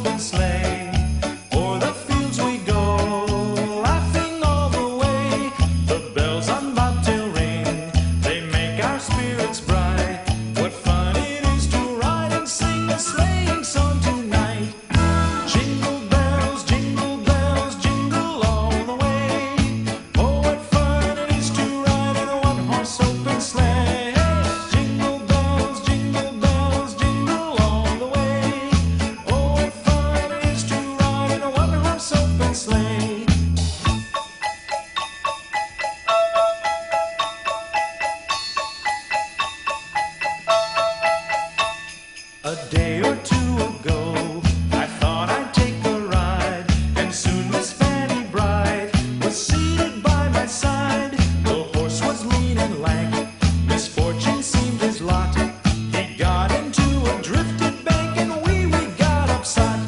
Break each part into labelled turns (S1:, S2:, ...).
S1: open sleigh. O'er the fields we go, laughing all the way. The bells on bobtail ring, they make our spirits bright. What fun it is to ride and sing a sleighing song tonight. Jingle bells, jingle bells, jingle all the way. Oh, what fun it is to ride in a one-horse open sleigh. Jingle bells, jingle bells, jingle all the way. Oh, what fun it is to ride in a one-horse open sleigh. A day or two ago, I thought I'd take a ride, and soon Miss Fanny Bright was seated by my side. The horse was lean and lank, misfortune seemed his lot. He got into a drifted bank, and wee we got upsot.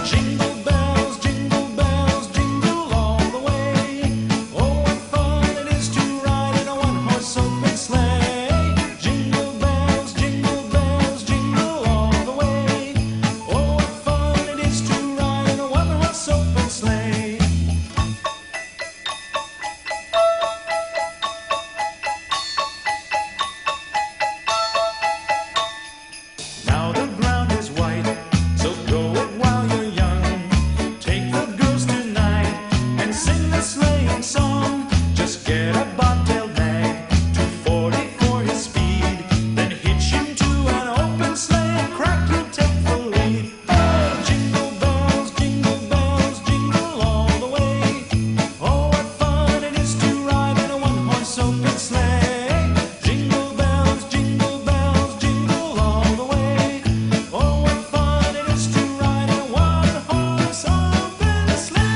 S1: Jingle bells, jingle bells, jingle all the way. Oh, what fun it is to ride in a one-horse open sleigh. Jingle bells, jingle bells, jingle all the way. Oh, what fun it is to ride in a one-horse open sleigh. Now the ground is white, so go it while you're young. Take the girls tonight and sing the sleighing song. Just get a bobtail nag, 240 for his speed. Then hitch him to an open sleigh and crack, you'll take the lead. Oh, jingle bells, jingle bells, jingle all the way. Oh, what fun it is to ride in a one-horse open sleigh. Jingle bells, jingle bells, jingle all the way. Oh, what fun it is to ride in a one-horse open sleigh.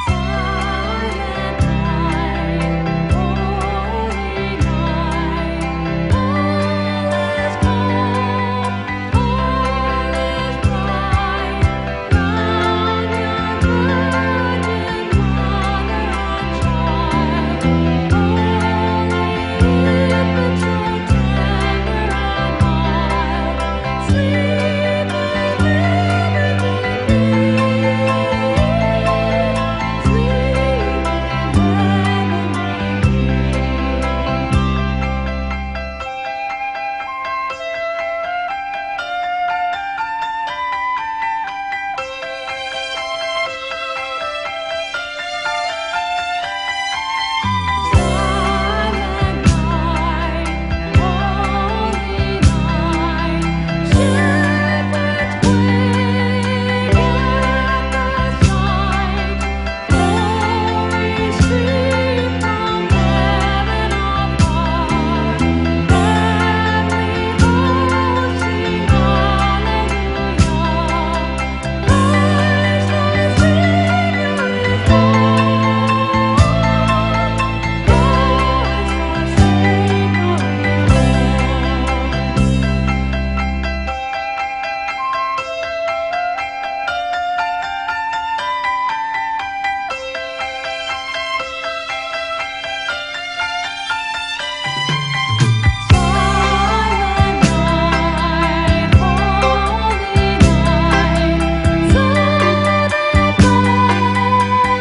S2: Silent night, holy night, all is calm, all is bright, round yon virgin mother and child. Holy infant, so tender and mild, sleep in liberty be, sleep in heavenly peace. Silent night, holy night, shepherds quake at the sight, glory stream from heaven afar, heavenly hosts sing hallelujah, Christ our Savior is born, Christ our Savior is born. Silent night, holy night, Son of God,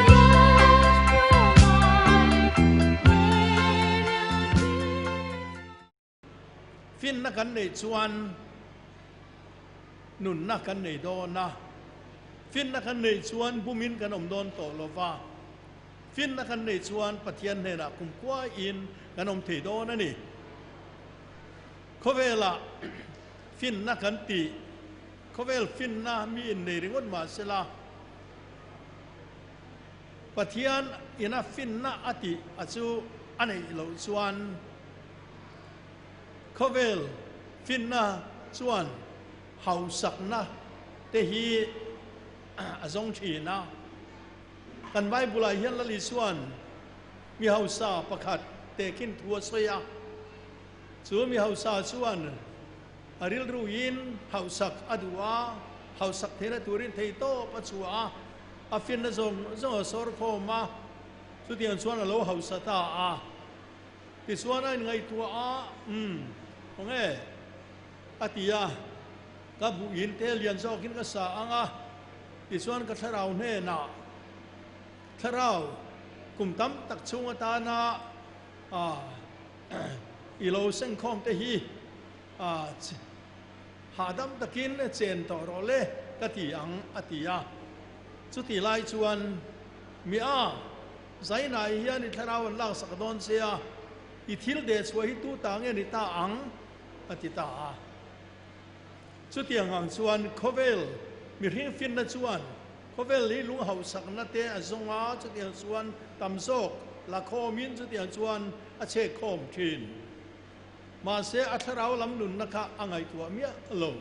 S2: love's pure light, radiant peace.
S3: Finna kan neih chuan nunna kan nei dawn a, finna kan neih chuan bumin kan awm dawn tawh lo va, finna kan neih chuan Pathian hnenah kumkhuain kan awm thei dawn a ni. Khawvelah finna kan tih, khawvel finna mi innei ringawt mah sela, Pathian ina finna a tih a chu a neih loh chuan khawvel finna chuan hausakna te hi a zawng thin a. Kan Bible-ah hian Lal Isua'n mi hausa pakhat tehkhin thu a sawi a. Chu mi hausa chuan a rilruin hausak a duh a, hausak theihna turin theihtawp a chhuah a, a finna zawng zawng a sawr khawm a, chutiang chuan a lo hausa ta a. Tichuan a inngaihtuah a, Umm, khawnge? a ti a, Ka buhin te lian zawkin ka sa ang a, tichuan ka thlarau hnenah, Thlarau, kum tam tak chhung atana i lo sengkhawm te hi hahdam takin chen tawh rawh le ka ti ang, a ti a. Chutih lai chuan mi a Zainai hian i thlarau an laksak dawn che a, i thil deh chhuah hi tu ta nge ni ta ang? a ti ta a. Chutiang ang chuan khawvel mihring finna chuan khawvel lei lung hauhsakna te a zawng a, chutiang chuan tam zawk la khawmin chutiang chuan a chhek khawm thin. Mahse a thlarau lam nunna kha a ngaihtuah miah lo.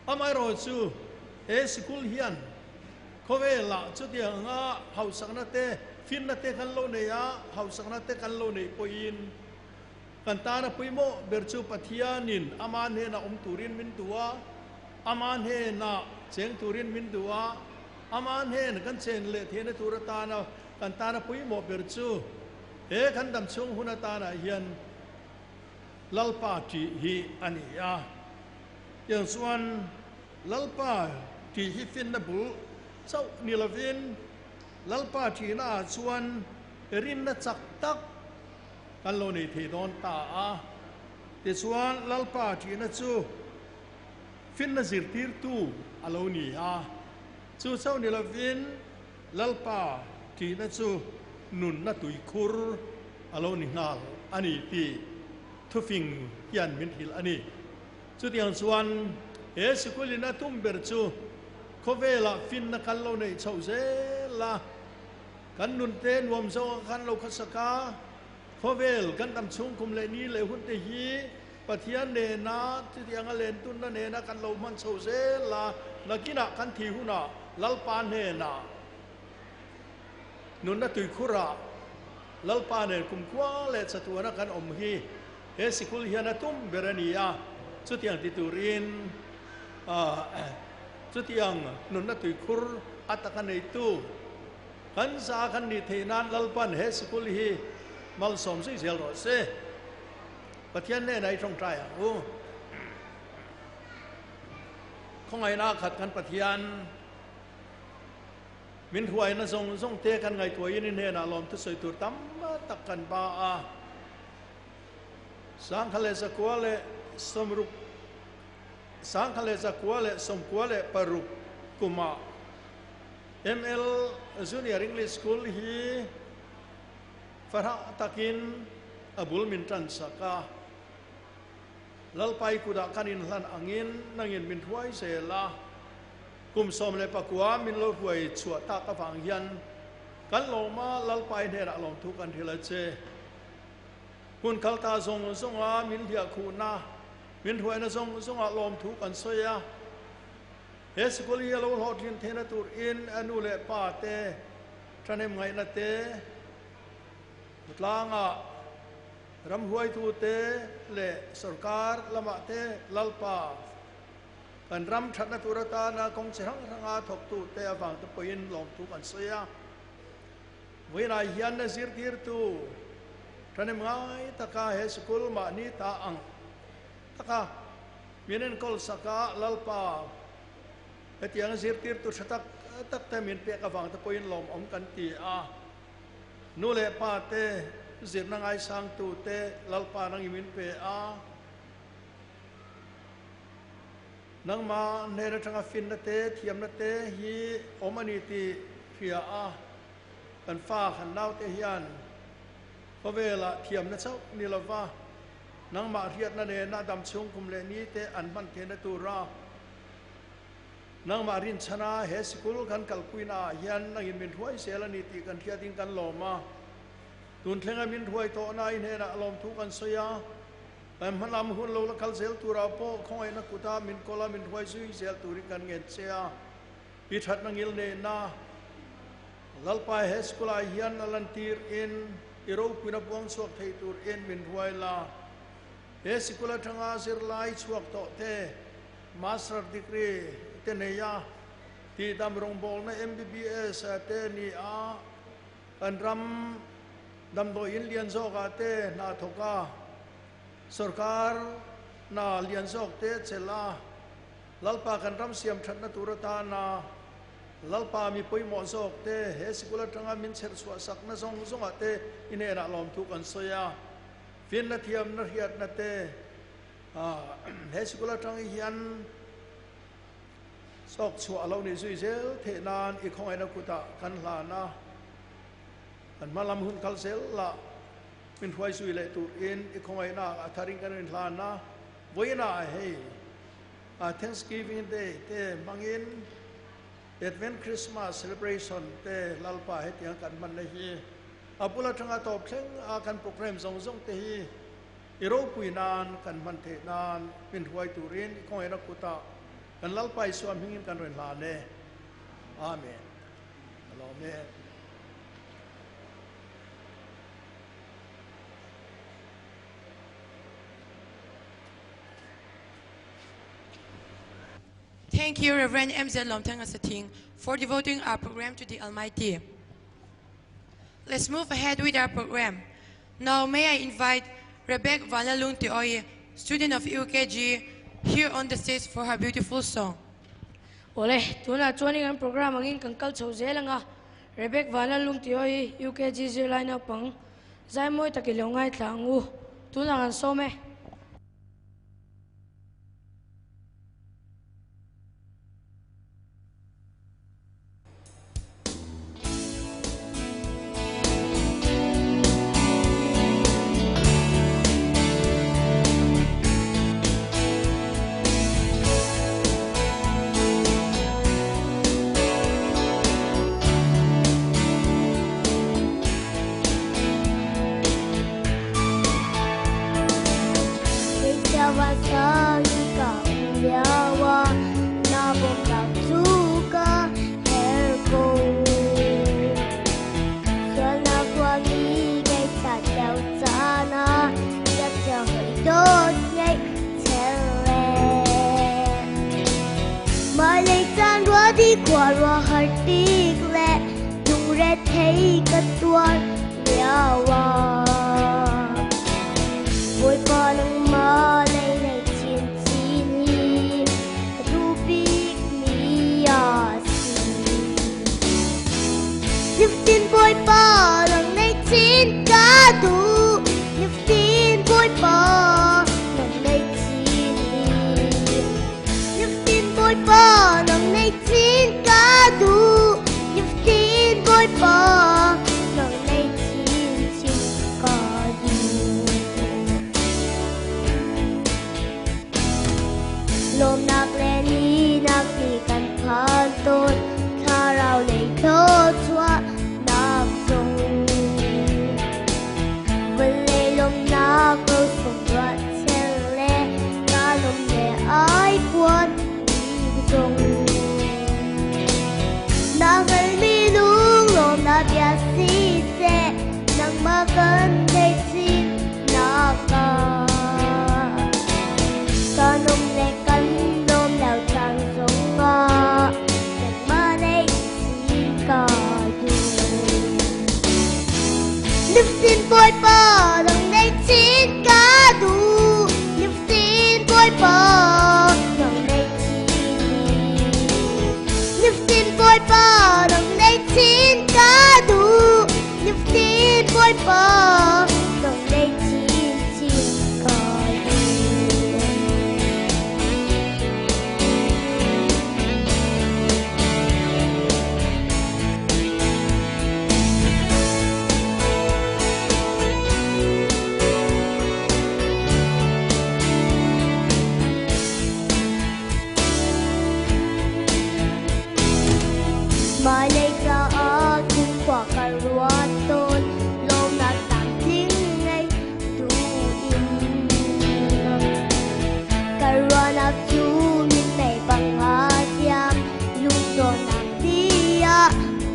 S3: Amaherawhchu he sikul hian khawvelah chutiang anga hauhsakna te, finna te kan lo nei a, hauhsakna te kan lo neih pawhin kan tana pawimawh ber chu Pathianin ama hnenah awm turin min duh a, ama hnenah cheng turin min duh a, ama hnen kan chen leh theihna tur atana kan tana pawimawh ber chu he kan damchhung hun atanah hian Lalpa tih hi a ni a. Tiang chuan Lalpa tih hi finna bul chauh ni lovin Lalpa thihnaah chuan rinna chak tak kan lo nei thei dawn ta a. Tichuan Lalpa thihna chu finna zirtirtu a lo ni a. Chu chauh ni lovin Lalpa thihna chu nunna tuikhur a lo ni nghal a ni tih thufing hian min hrilh a ni. Chutiang chuan he sikulin a tum ber chu khawvelah finna kan lo neih chhoh zel a, kan nunte nuam zawk a kan lo khasak a, khawvel kan dam chhung kum leh ni leh hunte hi Pathian nena chutianga lentunna nena kan lo hman chho zel a, nakinah kan thi hunah Lalpa hnenah nunna tuikhurah Lalpa nen kumkhua leh chatuana kan awm hi He sikul hian a tum ber a ni a, chutiang ti turin chutiang nunna tuikhur a taka neitu kan za kan nih theih nan Lalpan he sikul hi malsawm zui zel rawh se. Pathian hnenah i tawngtai ang u. Khawngaihna khat kan Pathian min hruaina zawng zawng te kan ngaihtuahin i hnenah lawmthu sawi tur tam tak kan ba a. Sangkha leh zakua leh sawmruk Sangkha leh zakua leh sawmkua leh paruk kumah ML Junior English School hi farah takin a bul min tan sak a. Lalpai kutah kan inhlan angin nangin min hruai zel a. Kum 19 min lo hruai chhuah tak avang hian kan lawma Lalpai hnenah lawmthu kan hrilh a che. Hun kal ta zawng zawnga min hliah khuhna, min hruaina zawng zawngah lawmthu kan sawi a. He sikul hi a lo hlawhtlin theihna turin a nu leh pa te, thahnem ngaihna te, khawtlangah ramhruaitu te leh sorkar lamah te Lalpa kan ram thatna tur atana kawng chi hrang hranga thawktu te avang te pawhin lawmthu kan sawi a. Vawiinah hian na zirtirtu thahnem ngai taka he sikul mahni ta ang taka min enkawl sak a, Lalpa, hetiang zirtirtu tha tak tak te min pek avang te pawhin lawmawm kan ti a. Nu leh pa te zirna ngaisangtu te Lalpa nangin min pe a. Nangmah hnen atanga finna te, thiamna te hi awm a ni tih hria a, kan fa kan naute hian khawvelah thiamna chauh ni lova nangmah hriatna nena dam chhung kum leh ni te an hman theihna tura nangmah rinchhana he sikul kan kalpuina ah hian nangin min hruai zel a ni tih kan hriatin kan lawm a. Tun thlenga min hruai tawhna i hnenah lawmthu kan sawi a. Kan hmalam hun lo la kal zel turah pawh khawngaihna kuta min kawl a, min hruai zui zel turin kan ngen che a. I thatna ngil neihna Lalpa he school ah hian a lantir in i ropuina buang chhuak thei tur in min ruai la. He sikul atanga zirlai chhuak tawh te Master degree te nei a, tihdam rawngbawlna MBBS te ni a, kan ram damdawiin lian zawkah te hna thawk a, sorkar hna lian zawk te chelh a, Lalpa kan ram siam thatna tur atana Lalpa mi pawimawh zawk te he sikul atanga min chherh chhuah sakna zawng zawngah te i hnenah lawmthu kan sawi a. Finna thiamna hriatna te he sikul atang hian sawk chhuah a lo nih zui zel theih nan i khawngaihna kutah kan hlan a. Kan hma lam hun kal zel lah min hruai zui leh turin i khawngaihna a tharin kan inhlan a. Vawiinah hei Thanksgiving Day te hmangin Advent Christmas celebration te Lalpa hetiang kan hmanna hi a bul atanga tawp thleng a kan program zawng zawng te hi i ropui nan kan hman theih nan min hruai turin i khawngaihna kutah kan Lalpa Isua hmingin kan rawn hlan e. Amen. Alawm e.
S4: Thank you, Reverend M.Z. Lomtanga Sating, for devoting our program to the Almighty. Let's move ahead with our program. Now, may I invite Rebecca Vanlalung Teoi, student of UKG, here on the stage for her beautiful song.
S5: Awle, tunah chuanin kan program angin kan kal chho zel ang a, Rebecca Vanlalung Teoi, UKG zirlai naupang, zai mawi tak i lo ngaithla ang u. Tunah kan sawm e.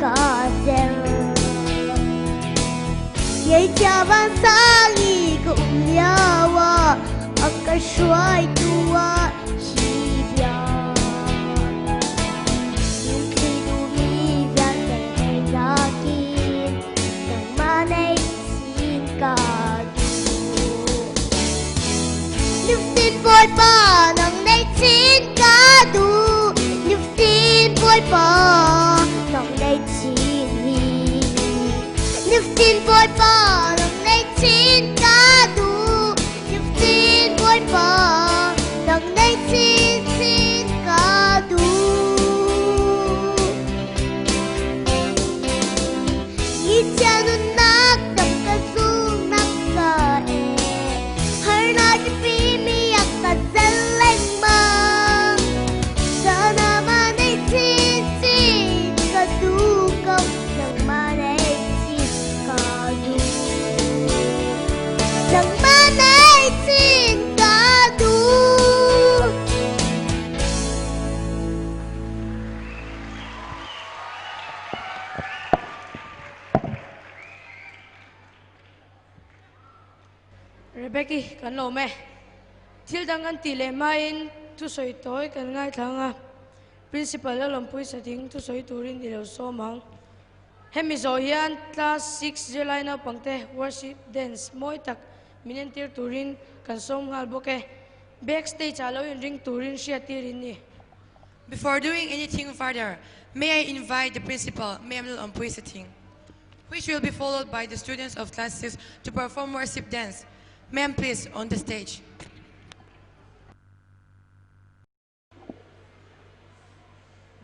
S6: ka cer. Ngeihchia vansang i ka um lioah a ka hruaitu ah hi bia. Lungthli duhmi vialte nakin nangmah neih chin ka duh. Niftin Bawipa nang neih chin ka duh. Niftin Bawipa nang neih chin hi. Niftin Bawipa nang neih chin ka duh. Niftin Bawipa nang neih chin chin ka duh. Ngichia nunnak dam ka zulnak ka e. Harnak pipi mi a ka zel lengmang. Sana ma nei chin chin ka duh ko. Nangmah nei chin ka duh. Nangmah nei chin ka duh.
S5: Rebecca kan lawm e. Thil dang kan tih leh hmain thusawi tawi kan ngaithla ang a, Principal a lawmpui sa ding thusawi turin i lo sawm ang. Hemi zawh hian Class 6 zirlai naupangte worship dance mawi tak min entir turin kan sawm nghal bawk e. Backstage ah lo inring turin hriattir in ni.
S4: Before doing anything further, may I invite the principal, Ma'am Lalompui Sating, which will be followed by the students of class 6 to perform worship dance. Ma'am, please, on the stage.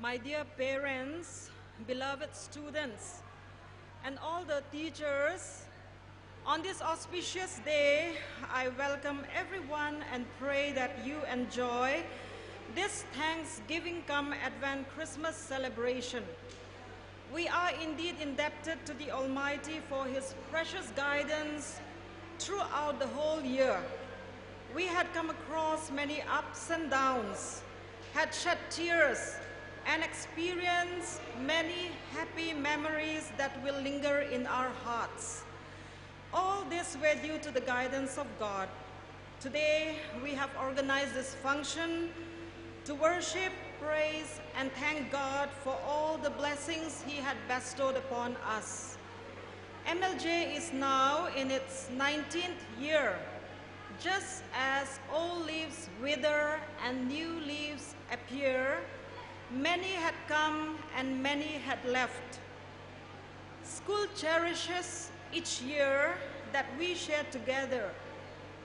S7: My dear parents, beloved students, and all the teachers, on this auspicious day, I welcome everyone and pray that you enjoy this Thanksgiving come Advent Christmas celebration. We are indeed indebted to the Almighty for His precious guidance throughout the whole year. We had come across many ups and downs, had shed tears, and experienced many happy memories that will linger in our hearts. All this were due to the guidance of God. Today, we have organized this function to worship, praise, and thank God for all the blessings He had bestowed upon us. MLJ is now in its 19th year. Just as old leaves wither and new leaves appear, many had come and many had left. School cherishes each year that we share together,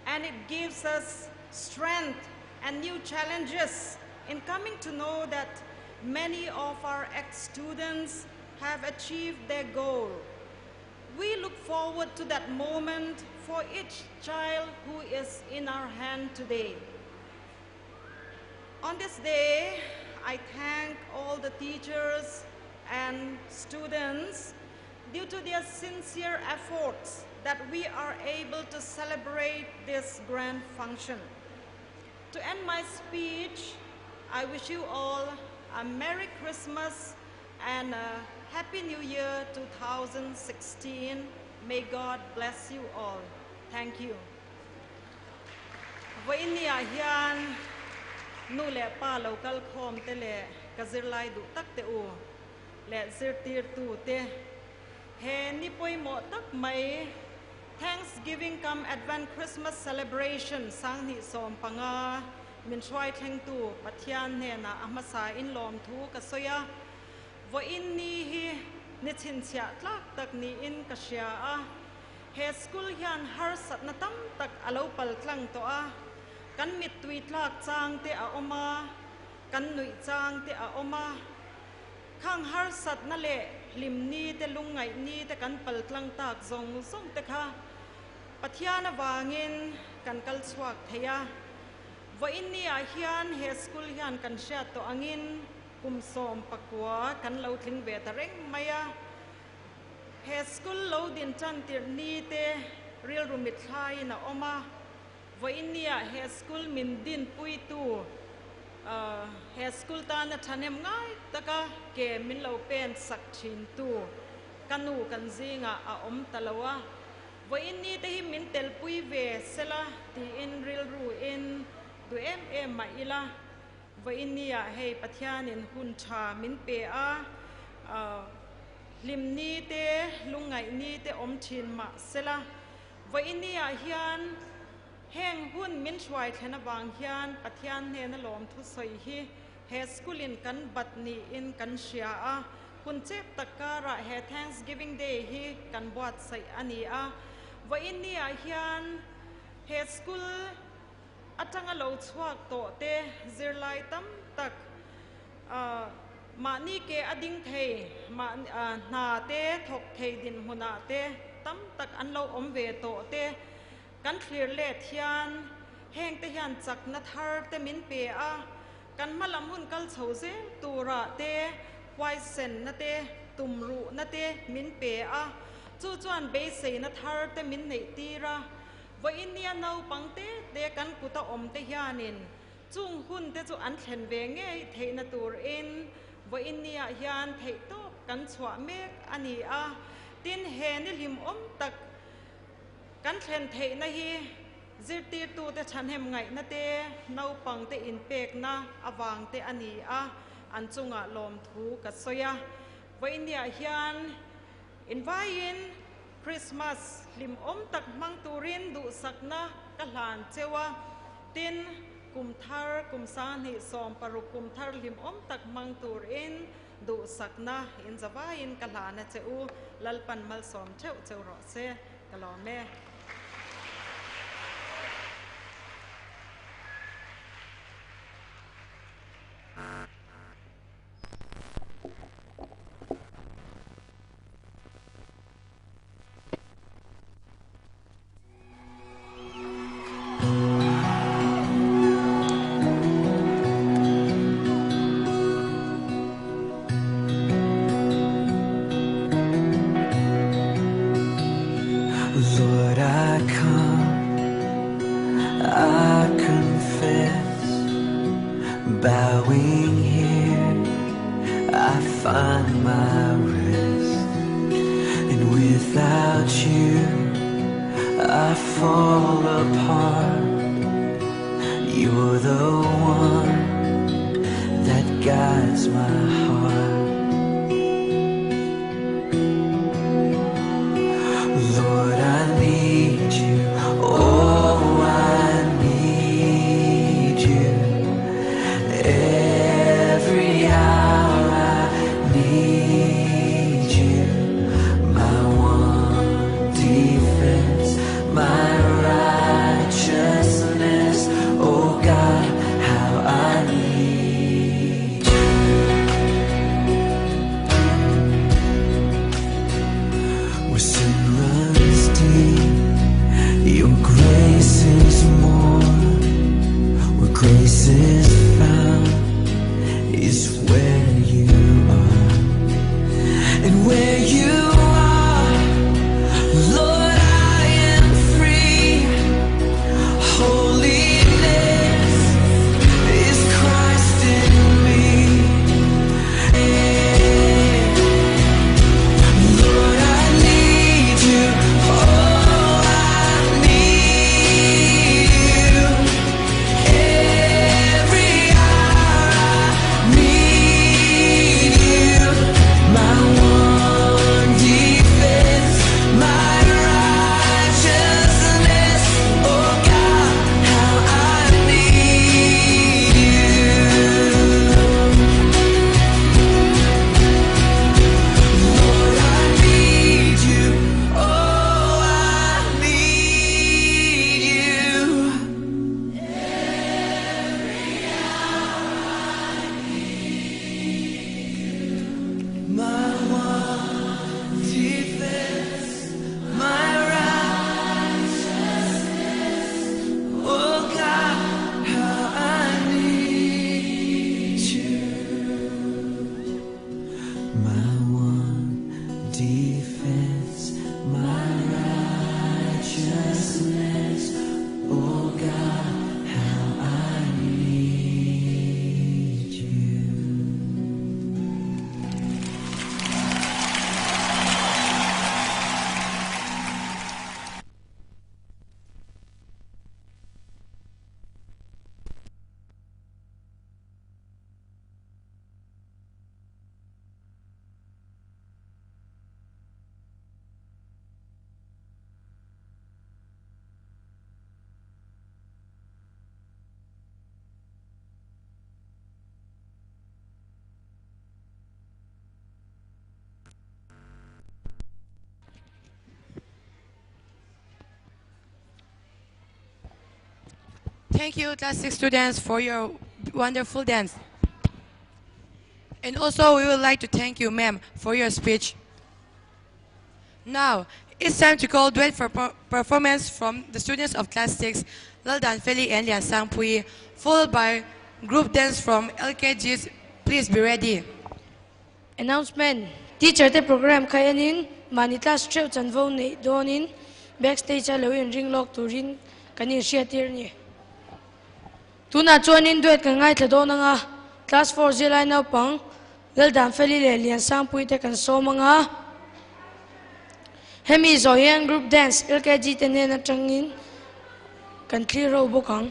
S7: and it gives us strength and new challenges in coming to know that many of our ex-students have achieved their goal. We look forward to that moment for each child who is in our hand today. On this day, I thank all the teachers and students due to their sincere efforts that we are able to celebrate this grand function. To end my speech, I wish you all a Merry Christmas and a Happy New Year 2016. May God bless you all. Thank you. Vawiin ah hian nu leh pa lo kal khawm te leh ka zirlai duh tak te u leh zirtirtu te he ni pawimawh tak mai Thanksgiving come Advent Christmas celebration 2015 min hruai thlengtu Pathian hnenah a hmasa in lawm thu ka sawi a. Vawiin ni hi ni chhinchhiah tlak tak niin ka hria a. He school hian harsatna tam tak a lo pal tlang tawh a. Kan mittui tlak chang te a awm a, kan nuih chang te a awm a. Khang harsatna leh hlim ni te lungngaih ni te kan pal tlang tak zawng zawng te kha Pathian avangin kan kal chhuak thei a. Vawiin ni ah hian he school hian kan hriat tawh angin kum 19 kan lo tling ve ta reng mai a. He school lo din tan tirh ni te rilru mithlaiin a awm a. Vawiin ni ah he school min din puitu He school tana thahnem ngai taka ke min lo pen sak thin tu ka nu kan zingah a awm ta lo a, vawiin ni te hi min telpui ve sela tiin rilru in duh em em mah ila, vawiin ni ah hei Pathianin hun tha min pe a, hlim ni te lungngaih ni te awm thin mah sela, vawiin ni ah hian Heng hun min hruai thlen avang hian Pathian hnena lawmthu sawi hi he school in kan bat niin kan hria a, hun chep tak karah he Thanksgiving Day hi kan buatsaih a ni a. Vawiin niah hian he school atanga lo chhuak tawh te zirlai tam tak mahni ke a ding thei, hna te thawk thei dinhmunah te tam tak an lo awm ve tawh te, Kan thlir let hian hengte hian chakna thar te min pe a, kan hma lam hun kal chho zel turah te huaisenna te, tumruhna te min pe a, chu chuan beiseina thar te min neih tir a. Vawiin nia naupang te te kan kuta awm te hianin chung hun te chu an thlen ve ngei theihna turin vawiin niah hian theihtawp kan chhuah mek a ni a. Tin, he ni hlimawm tak Kan thlen theihna hi zirtirtute thahnem ngaihna te, naupangte inpekna avangte a ni a, an chungah lawmthu ka sawi a. Vawiiniah hian invaiin Krismas hlimawm tak hmang turin duhsakna ka hlan cheu a, tin, kum thar, kum 2016 kum thar hlimawm tak hmang turin Duhsakna in zavaiin ka hlana che u, Lalpan malsawm theuh cheu rawh se, ka lawm e.
S8: Lord, I come, I confess, bowing here, I find my rest. And without you, I fall apart. You're the one that guides my heart. Lord, I need you. Oh, I need you. Every hour I need you. My one defense, my righteousness. Oh God, how I need you. Where sin runs deep, your grace is more. Where grace is found is where you are. And where you are, Lord, I am free. Holiness is Christ in me. Lord, I need you. Oh, I need you. Every hour I need you. My one
S4: Thank you, class 6 students, for your wonderful dance. And also, we would like to thank you, ma'am, for your speech. Now, it's time to call duet for performance from the students of class 6, Laldan Feli and Lian Sangpui, followed by group dance from LKGs. Please be ready.
S5: Announcement, Teacher te program kha enin mahni class theuh chanvo neih dawnin backstage a lo inring lawk turin kan inhriattir a ni. Tunah chuanin duet kan ngaithla dawn anga class 4 zirlai naupang Laldanfeli leh Liansangpui te kan sawm anga hemi zawh hian group dance LKG te hnen atangin kan thlir ho bawk ang.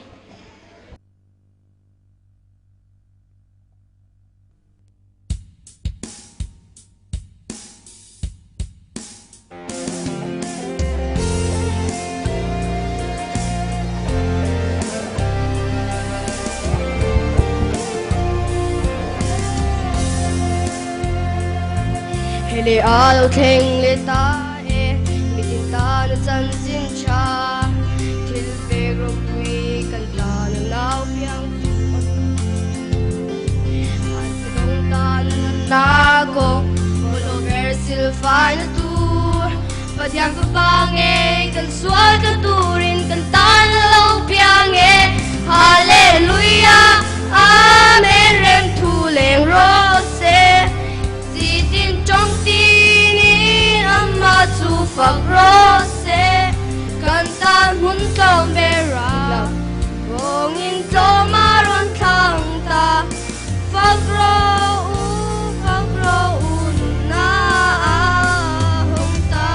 S9: Hele a lo thleng leh ta e, mitin tan a chanchin tha, thil pek ropui kan tan a nau piang Fak rawh u, fak rawh u, nunna a hawng ta.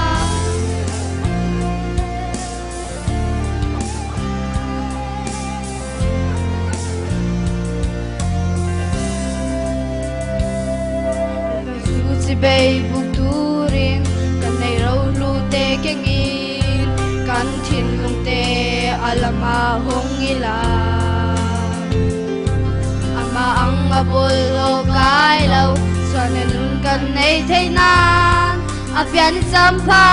S9: Kan zu chi bei buk turin kan nei ro hlu te kengin kan thinlung te a lama hawng ila. Amah ang a bawlhhlawh kai lo chuan a nun kan nei theih nan a pian i champha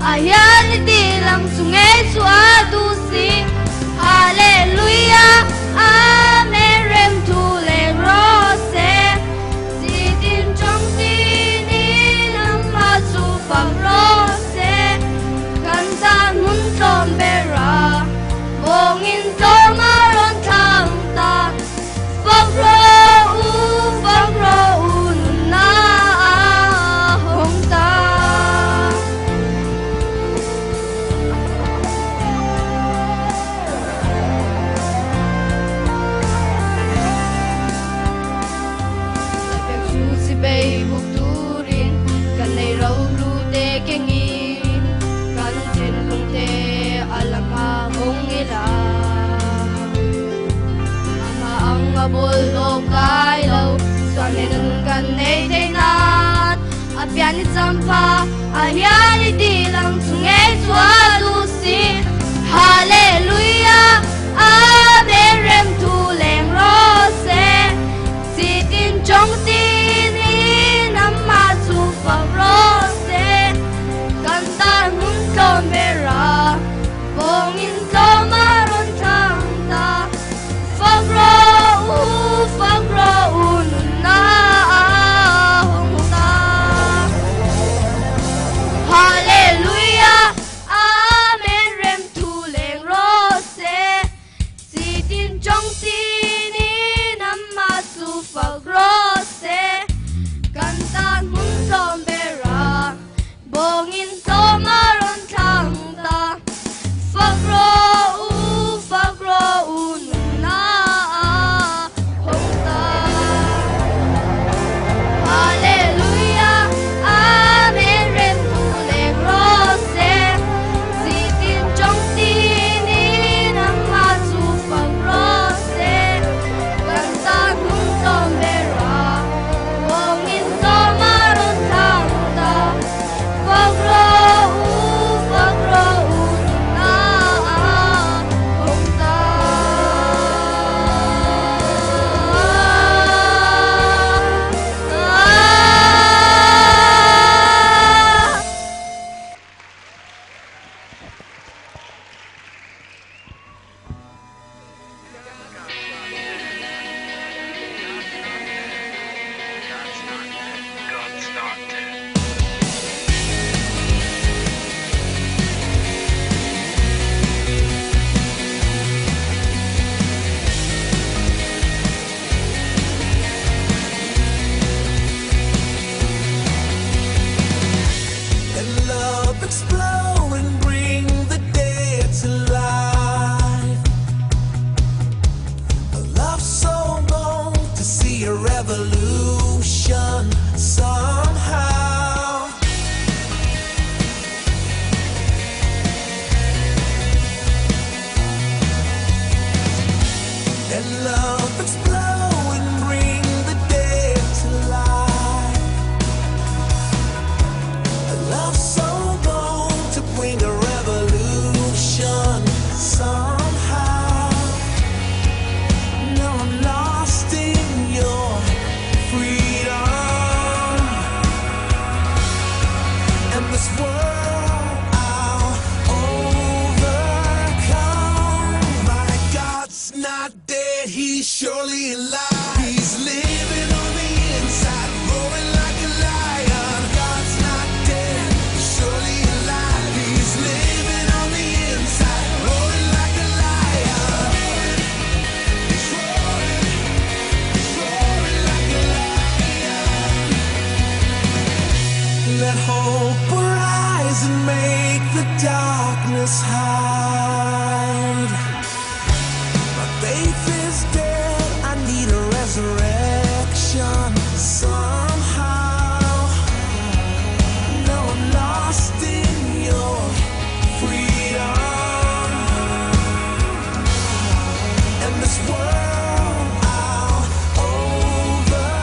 S9: a hian i tih lang chu ngei chu a duh si. Hallelujah Amen rem thu leng rawh se chi tin tawng tin in amah chu fak rawh se kan tan hmun tlawm ber a. Bawngin tlawm a rawn thlang ta, Fak rawh u, fak rawh u, nunna a hawng ta. Laipek chu chibei buk turin kan nei ro hlu te kengin kan thinlung te a lama hawng ila. Amah ang a bawlhhlawh kai lo chuan he nun kan nei thei nan a pian i champha a hian i tih lang chu ngei chu a duh si. Hallelujah Amen rem thu leng rawh se chi tin tawng tin in amah chu fak rawh se kan tan hun tlawm ber a bawngin tlawm a rawn thlang ta fak rawh u fak rawh u nunna a hawng ta Hallelujah.
S8: this world I'll overcome. My God's not dead, he's surely alive. He's living on the inside, roaring like a lion. God's not dead, he's surely alive. He's living on the inside, roaring like a lion. He's roaring, he's roaring like a lion. Let hope arise and make the darkness hide. My faith is dead. I need a resurrection somehow. Now I'm lost in your freedom. And this world I'll overcome.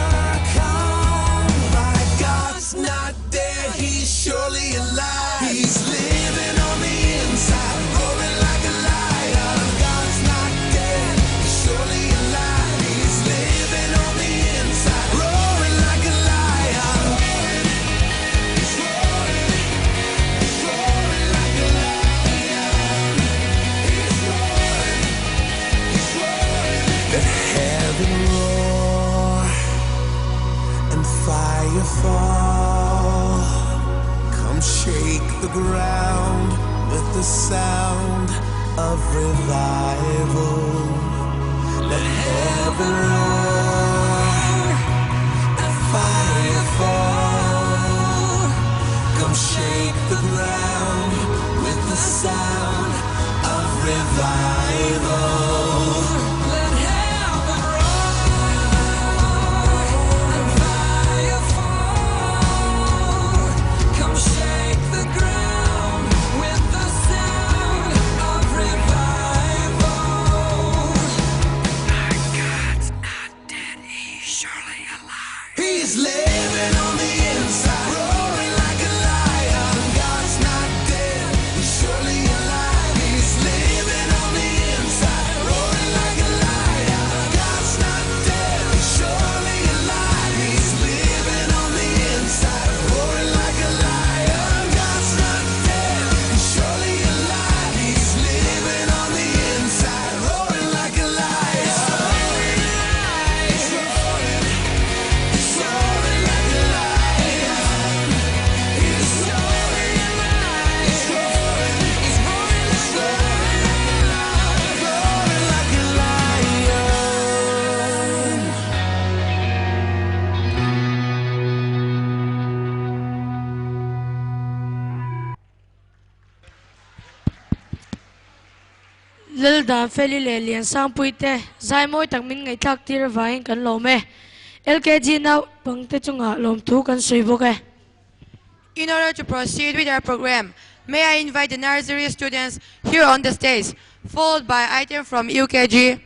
S8: My God's not dead, he's surely alive. He's living on the inside, roaring like a lion. God's not dead, he's surely alive. He's living on the inside, roaring like a lion. He's roaring, he's roaring like a lion. He's roaring, he's roaring. Let heaven roar and fire fall. Come shake the ground with the sound of revival. Let heaven roar and fire fall. Come shake the ground with the sound of revival. Let heaven roar and fire fall. Come shake the ground with the sound of revival. My God's not dead, he's surely alive. He's living on the inside, roaring like a lion. God's not dead, he's surely alive. He's living on the inside, roaring like a lion. God's not dead, he's surely alive. He's living on the inside, roaring like a lion. God's not dead, he's surely alive. He's living on the inside, roaring like a lion. He's roaring, he's roaring like a lion. He's roaring, he's roaring, he's roaring, he's roaring like a lion, roaring like a lion.
S5: Lal dan feli le lian sang pui te zai moi tak min ngai thak tir vain kan lo me LKG nau pangte chunga lom thu kan sui bok e.
S4: In order to proceed with our program, may I invite the nursery students here on the stage, followed by item from UKG.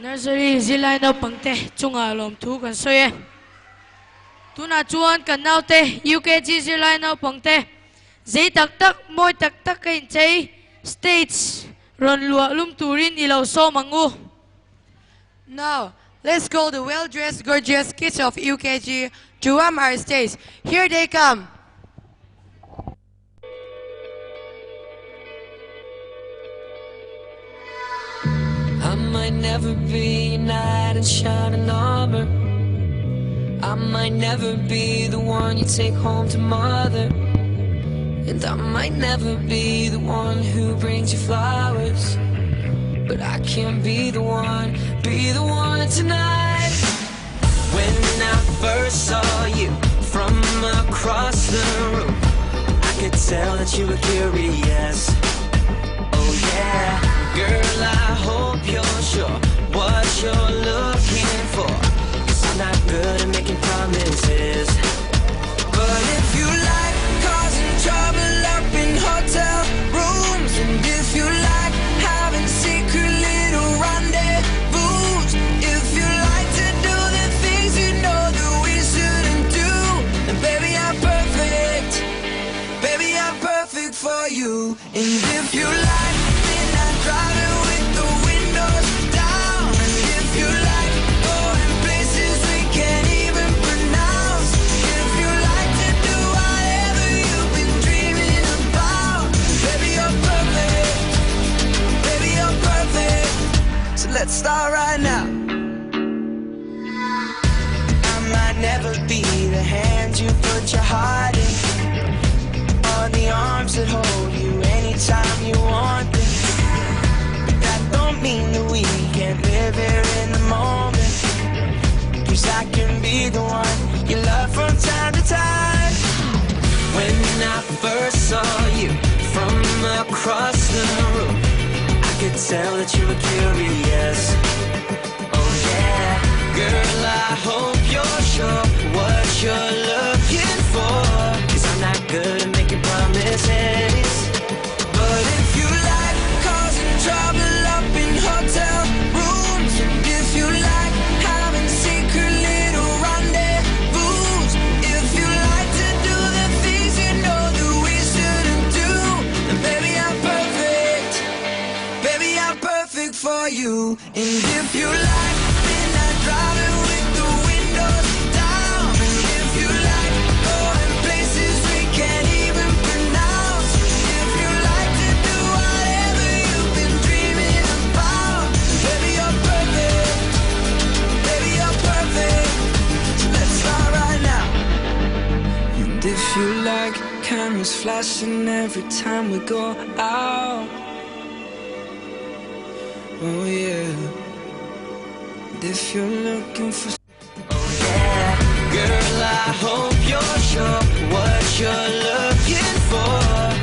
S5: Nursery zirlai naupangte chungah lawmthu kan sawi e. Tunah chuan kan naute UKG zirlai naupangte zei tak tak, mawi tak tak a inchei stage rawn luah lum turin i lo sawm ang u.
S4: Now, let's call the well-dressed gorgeous kids of UKG to warm our stage. Here they come.
S8: I might never be a knight in shining armor. I might never be the one you take home to mother. And I might never be the one who brings you flowers. But I can be the one, be the one tonight. When I first saw you from across the room, I could tell that you were curious. Oh yeah, girl, I hope you're sure what you're looking for. Cause I'm not good at making promises. But if you like causing trouble up in hotel rooms, and if you like having secret little rendezvous, if you like to do the things you know that we shouldn't do, then baby I'm perfect. Baby, I'm perfect for you. And if you like midnight driving with the windows down, and if you like going places we can't even pronounce, if you like to do whatever you've been dreaming about, baby, you're perfect. Baby, you're perfect. So let's start right now. I might never be the hand you put your heart in, or the arms that hold you anytime you want them. But that don't mean that we can't live here in the moment. Cause I can be the one you love from time to time. When I first saw you from across the room, I could tell that you were curious. Oh yeah, girl, I hope you're sure what you're looking for. Cause I'm not good at making promises. But if you like causing trouble up in hotel rooms, and if you like having secret little rendezvous, if you like to do the things you know that we shouldn't do, then baby I'm perfect. Baby, I'm perfect for you. And if you like midnight driving with the windows down, and if you like going places we can't even pronounce, if you like to do whatever you've been dreaming about, baby, you're perfect. Baby, you're perfect. So let's start right now. And if you like cameras flashing every time we go out. Oh yeah. And if you're looking for Oh yeah, girl, I hope you're sure what you're looking for.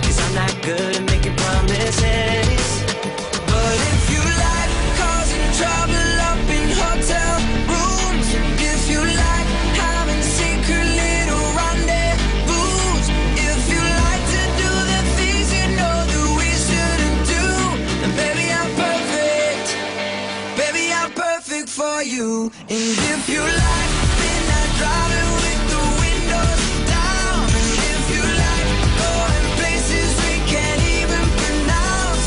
S8: Cause I'm not good at making promises. But if you like causing trouble up in hotel rooms, and if you like having secret little rendezvous, if you like to do the things you know that we shouldn't do, then baby I'm perfect. Baby, I'm perfect for you. And if you like midnight driving with the windows down, and if you like going places we can't even pronounce,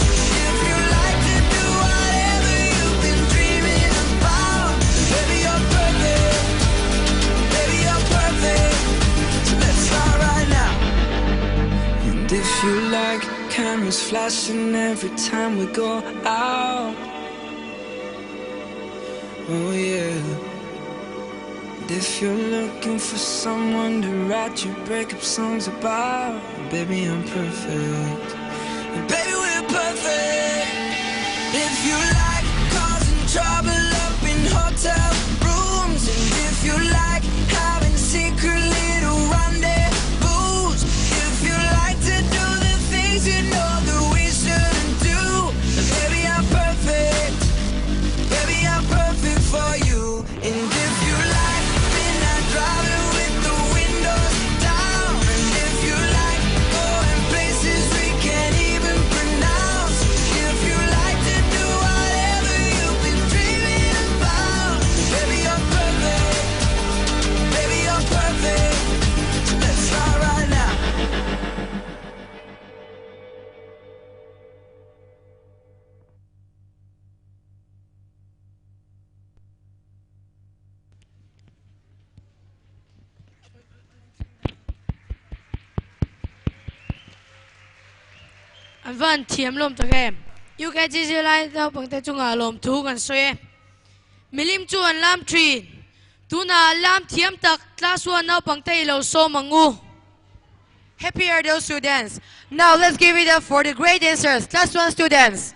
S8: if you like to do whatever you've been dreaming about, baby, you're perfect. Baby, you're perfect. So let's start right now. And if you like cameras flashing every time we go out. Oh yeah. And if you're looking for someone to write your breakup songs about, baby, I'm perfect. And baby, we're perfect. If you like causing trouble up in hotel rooms, and if you like having secret little rendezvous, if you like to do the things you know that we shouldn't do, then baby, I'm perfect. Baby, I'm perfect for you. And if you like midnight driving with the windows down, and if you like going places we can't even pronounce,
S5: An va han thiam lawm tak em? UKG zirlai naupangte chungah lawmthu kan sawi e. Milim chu an lam thin. Tunah lam thiam tak class one naupangte i lo sawm ang u.
S4: Happy are those who dance. Now let's give it up for the great dancers, class 1 students.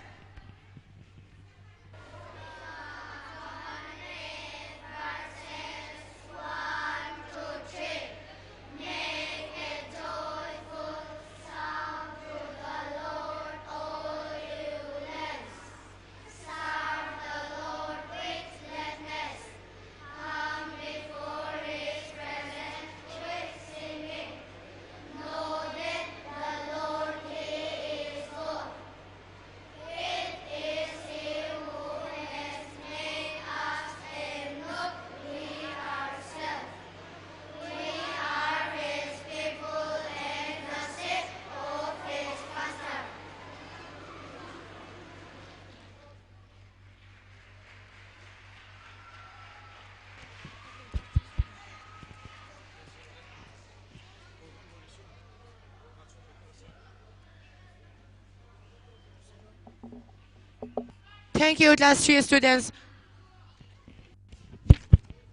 S4: Thank you, class 3 students.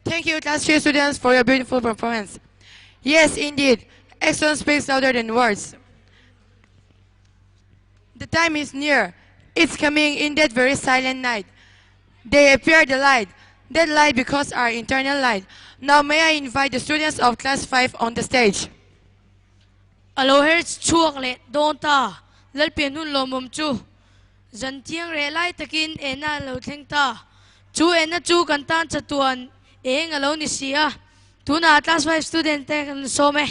S4: Thank you, class 3 students, for your beautiful performance. Yes, indeed, action speaks louder than words. The time is near. It's coming in that very silent night. They appear the light. That light because our internal light. Now may I invite the students of class 5 on the stage.
S5: A lo her chhuak leh dawn ta. Lalpian hun lawmawm chu zan thiang reh lai takin ena a lo thleng ta. Chu ena chu kan tan chatuan eng a lo ni si a. Tunah class 5 student te kan sawm e.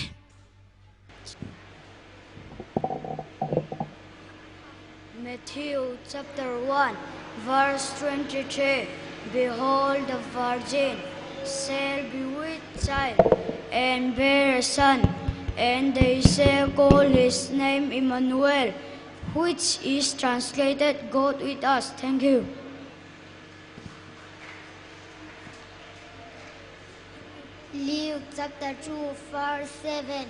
S9: Matthew chapter 1 verse 23 Behold the virgin shall be with child and bear a son and they shall call his name Emmanuel which is translated God with us. Thank you.
S6: Luke chapter 2 verse 7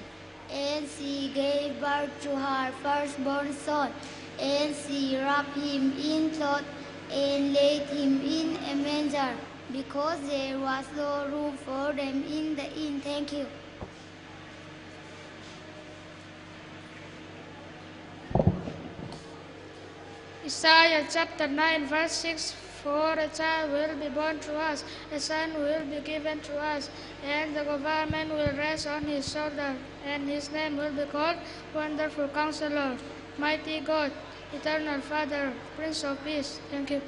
S6: And she gave birth to her firstborn son, and she wrapped him in cloth and laid him in a manger, because there was no room for them in the inn. Thank you.
S10: Isaiah chapter 9 verse 6 For a child will be born to us, a son will be given to us, and the government will rest on his shoulder, and his name will be called Wonderful Counselor, Mighty God, Eternal Father, Prince of Peace. Thank you.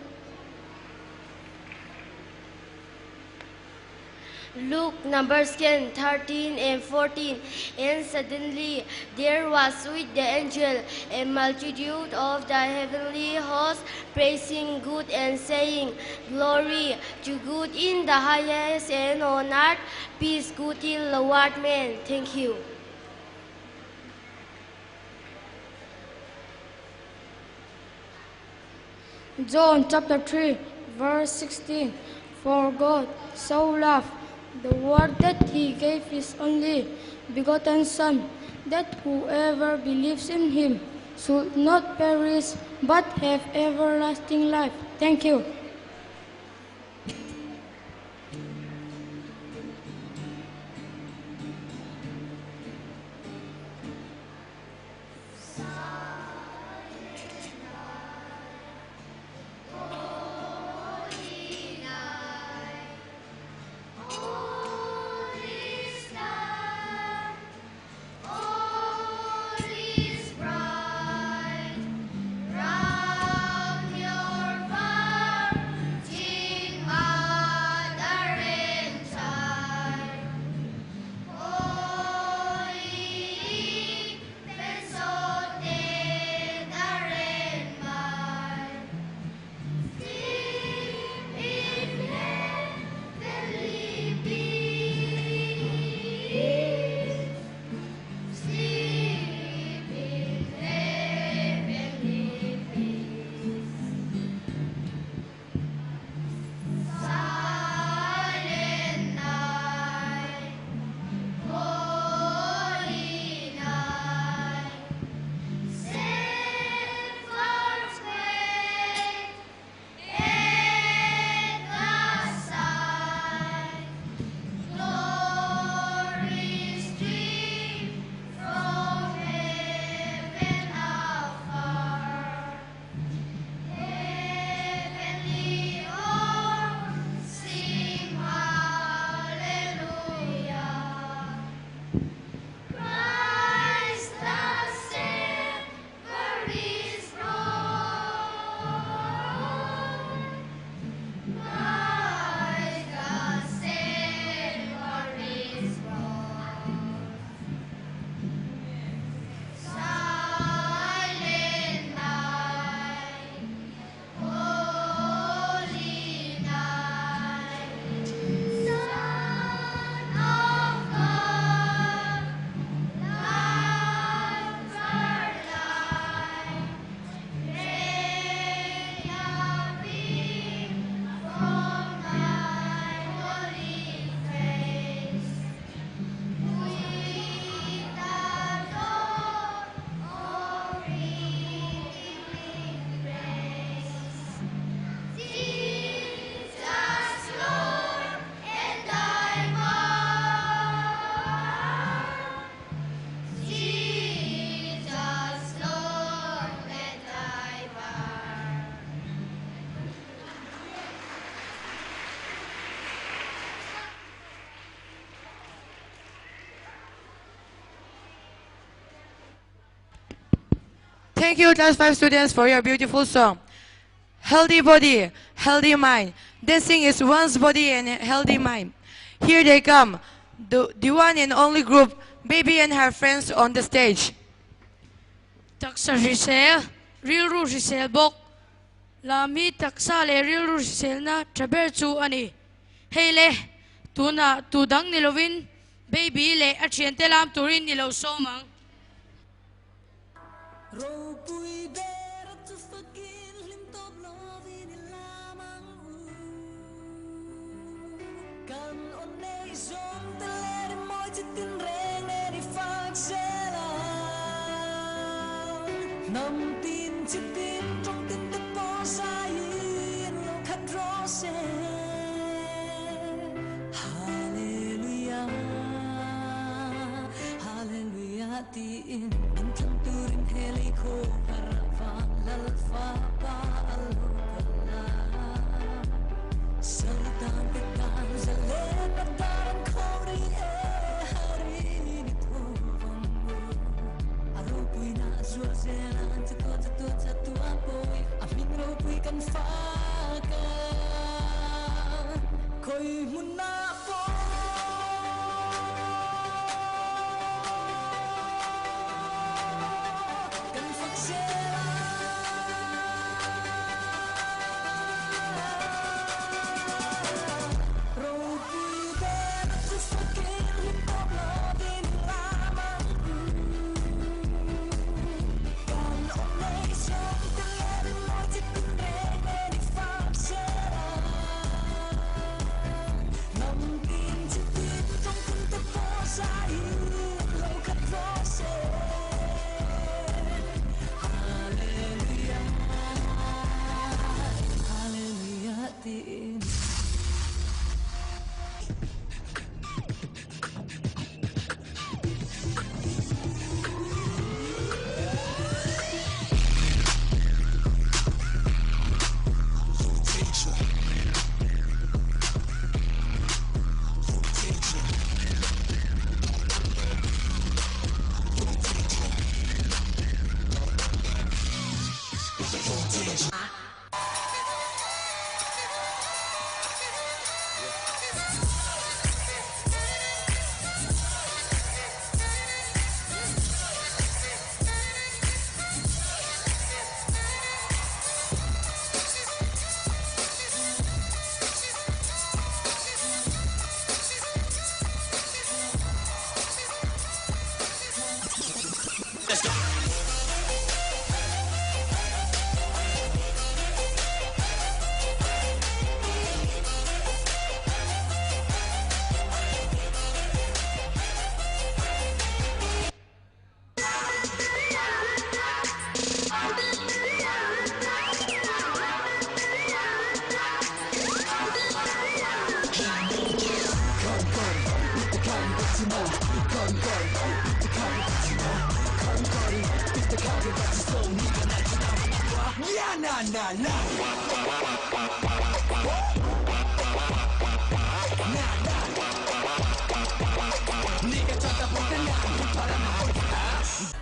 S9: Luke number 10, 13 and 14. And suddenly there was with the angel a multitude of the heavenly hosts praising God and saying, Glory to God in the highest and on earth, peace good in the world men. Thank you.
S10: John chapter 3 verse 16 For God so loved the world that he gave his only begotten Son, that whoever believes in him should not perish but have everlasting life. Thank you.
S6: All is bright round your
S4: Thank you, class 5 students, for your beautiful song. Healthy body, healthy mind. Dancing is one's body and healthy mind. Here they come, the, the one and only group, Baby and her friends on the stage.
S5: Taksa hrisel, rilru hrisel bawk. Lam hi taksa leh rilru hriselna tha ber chu a ni. Hei le, tunah tu dang ni lovin Baby leh a thiante lam turin i lo sawm ang.
S8: Ropui ber chu fakin hlim tawp lovin i lam ang u. Kan aw nei zawm te leh rimawi chi tin reng nen i fak zel ang. Hnam tin chi tin tawng tin te pawh zaiin lo khat rawh se. Hallelujah, Hallelujah tiin min thlang turin he lei khaw harh van Lalfa pa a lo kal a. Satan te tan zalen a tan khaw ri e hari ni tho vang u. A ropui na zual zel an chatuan chatuan chatuan pawi a hming ropui kan fak a. Khawi hmunah pawh kan fak zel a. Ropui ber chu fakin hlim tawp lovin lam ang u. Kan awm nei zawng te leh rimawi chi tin reng nen i fak zel a. Hnam tin chi tin tawng tin te pawh zaiin lo khat rawh se. Hallelujah, Hallelujah tiin.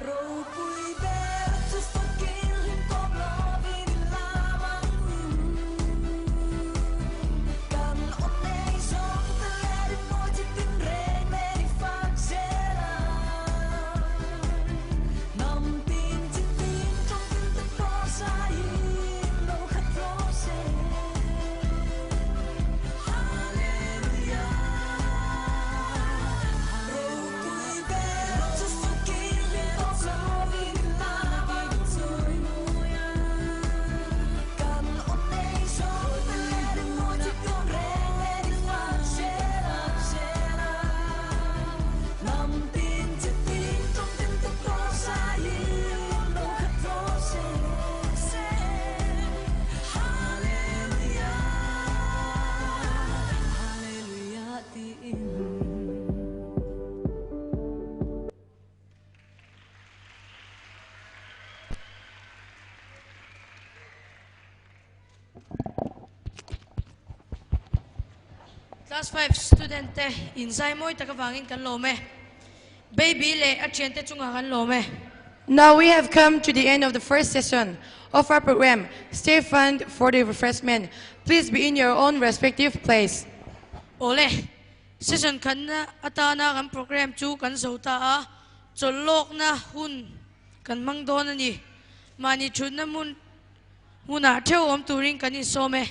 S8: Ropui ber chu fakin hlim tawp lovin i lam ang u. Kan awm nei zawng te leh rimawi chi tin reng nen i fak zel ang. Hnam tin chi tin tawng tin te pawh zaiin lo khat rawh se. Hallelujah. Ropui ber chu fakin hlim tawp lovin i lam ang u. Kan awm nei zawng te leh rimawi chi tin reng nen i fak zel ang. Hnam tin chi tin tawng tin te pawh zaiin lo khat rawh se. Hallelujah, Hallelujah tiin.
S5: Class 5 student te in zai mawi tak avangin kan lawm e. Baby leh a thiante chungah kan lawm e.
S4: Now we have come to the end of the first session of our program. Stay fund for the refreshment. Please be in your own respective place.
S5: Awle, session khatna atana kan program chu kan zo ta a, chawlhlawkna hun kan hmang dawn a ni. Mahni thutna hmun hmunah theuh awm turin kan insawm e.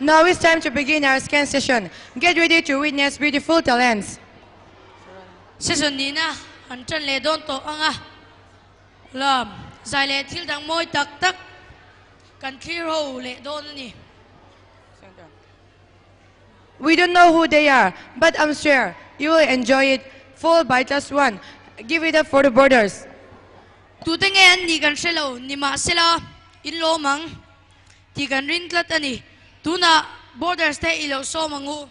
S4: Now it's time to begin our scan session. Get ready to witness beautiful talents.
S5: Session nihna an tan leh dawn tawh ang a, lam zai leh thil dang mawi tak tak kan thlir ho leh dawn a ni.
S4: We don't know who they are, but I'm sure you will enjoy it. Followed by class 1. Give it up for the brothers.
S5: Tute nge an nih kan hre lo, nimahsela in lawm ang tih kan rin tlat a ni. Tunah Borders te i lo sawm ang u.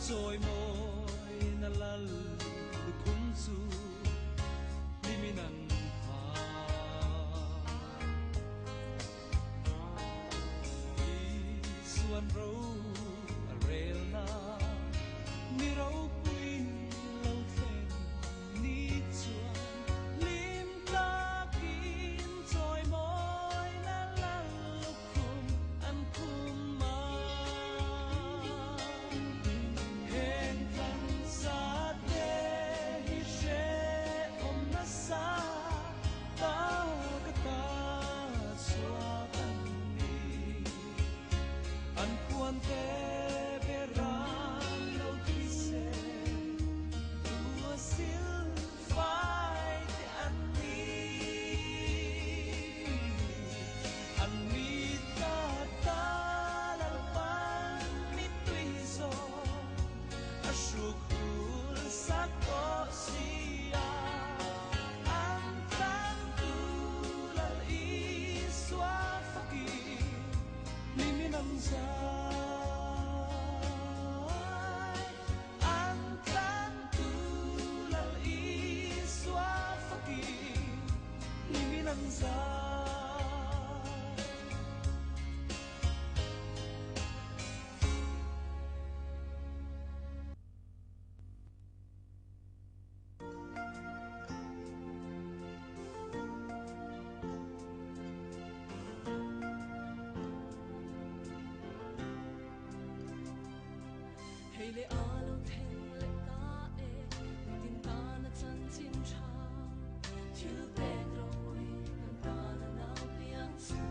S11: Choi moi na lal lukhum chu liminan pha Isuan ro a rel na mi ro pui lo thlen ni chuan lim takin choi moi na lal lukhum an khum ma heng than sa te hi she om na sa ta ka ta sua kan ni an puan te beran lo thi se tua sil fai te an ni an mi ta ta lal pan mi tui zo a shu khul sa ko sia an tan tu lal i swa faki liminam zai an tan tu lal i swa faki liminam zai.
S12: Hei le a lo theng le ta e tin ta na chan chin cha thil pek ro pui kan ta na nau piang chu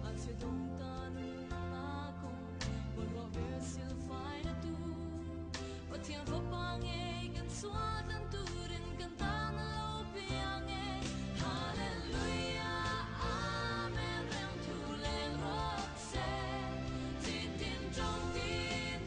S12: an se dong ta nu na kong bon ro ver sil fai na tu pathian fo pa nge kan swa tan turin kan ta na lo piang e hallelujah amen rem thu leng ro se chỉ tin trong tin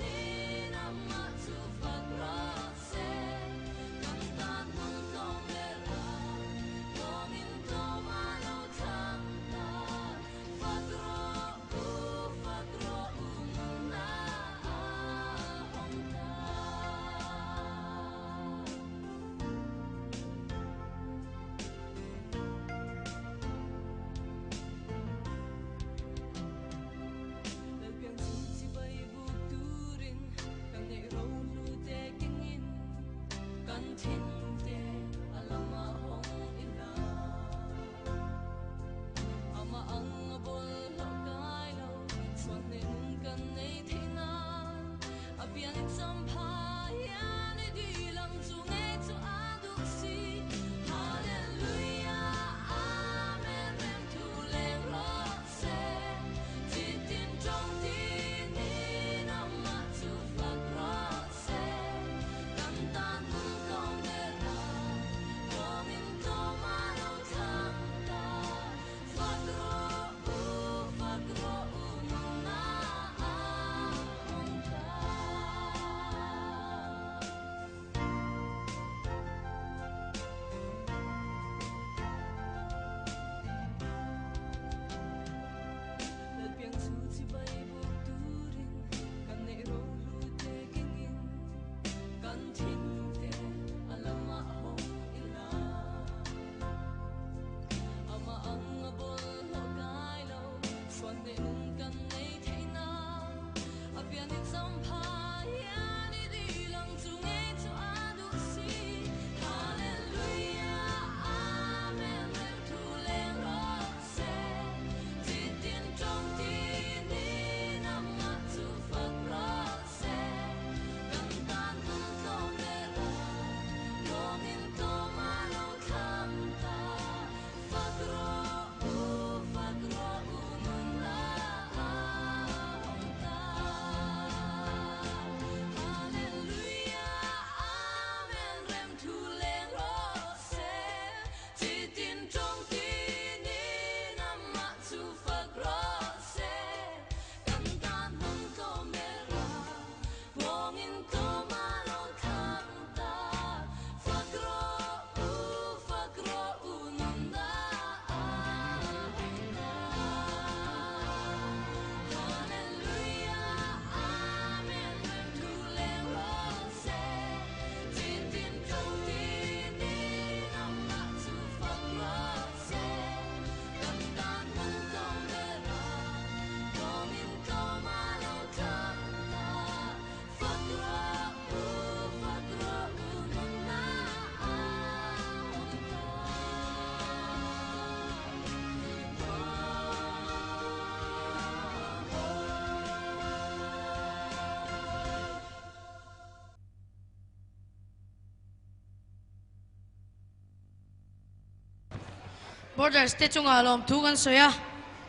S5: Boarders te chungah lawmthu kan sawi a,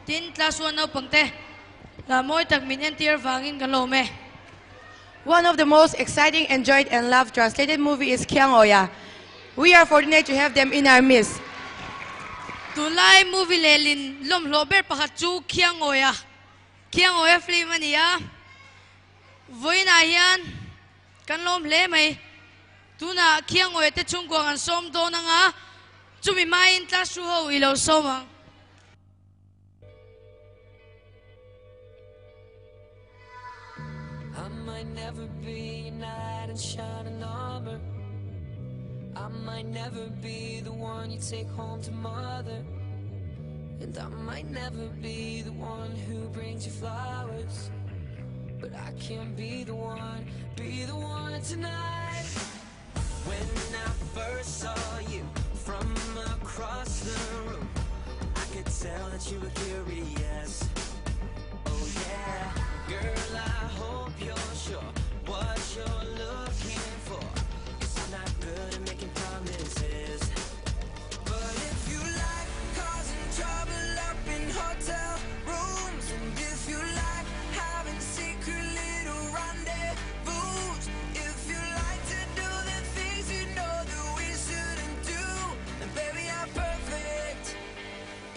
S5: tin class one naupang te hla mawi tak min entir vangin kan lawm e.
S4: One of the most exciting, enjoyed and loved translated movie is Khiangoya. We are fortunate to have them in our midst.
S5: Tunlai movie lehlin lawmhlawh ber pakhat chu Khiangoya, Khiangoya film a ni a. Vawiinah hian kan lawm hle mai. Tunah Khiangoya te chhungkua kan sawm dawn anga chumi hmain class thu ho i lo sawm ang.
S8: I might never be a knight in shining armor. I might never be the one you take home to mother. And I might never be the one who brings you flowers. But I can be the one, be the one tonight. When I first saw you from across the room, I could tell that you were curious. Oh yeah, girl, I hope you're sure what you're looking for. 'Cause I'm not good at making promises. But if you like causing trouble up in hotel rooms, and if you like having secret little rendezvous, if you like to do the things you know that we shouldn't do, then baby I'm perfect.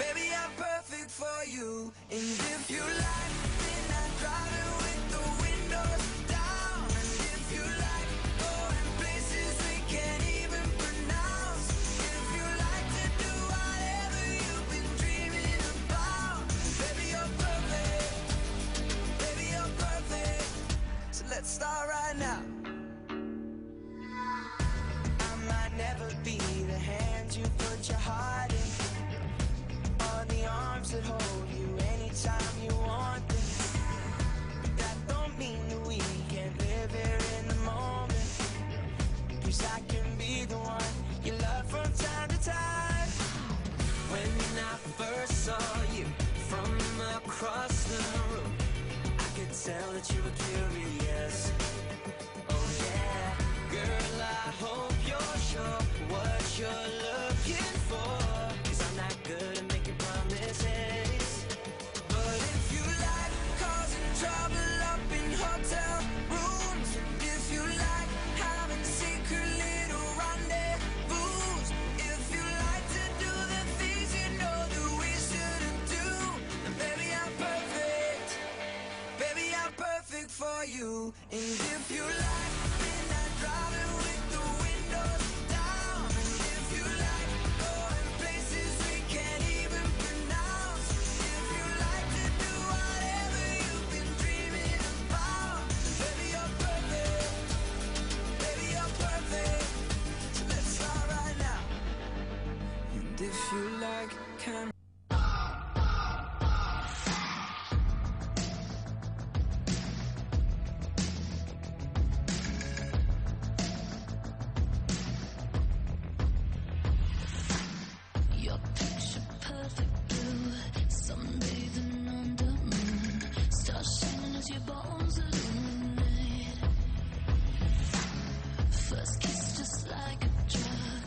S8: Baby, I'm perfect for you. And if you like midnight driving with the windows down, and if you like going places we can't even pronounce, if you like to do whatever you've been dreaming about, baby, you're perfect. Baby, you're perfect. So let's start right now. I might never be the hand you put your heart in, or the arms that hold you anytime you want them. But that don't mean that we can't live here in the moment. 'Cause I can be the one you love from time to time. When I first saw you from across the room, I could tell that you were curious. Oh yeah, girl, I hope you're sure what you're looking for. 'Cause I'm not good at making promises. But if you like causing trouble up in hotel rooms, and if you like having secret little rendezvous, if you like to do the things you know that we shouldn't do, then baby I'm perfect. Baby, I'm perfect for you. And if you like midnight driving with the windows down, and if you like going places we can't even pronounce, if you like to do whatever you've been dreaming about, baby, you're perfect. Baby, you're perfect. So let's start right now. And if you like can
S12: Your picture perfect blue, sunbathing under moon, stars shining as your bones illuminate. First kiss just like a drug,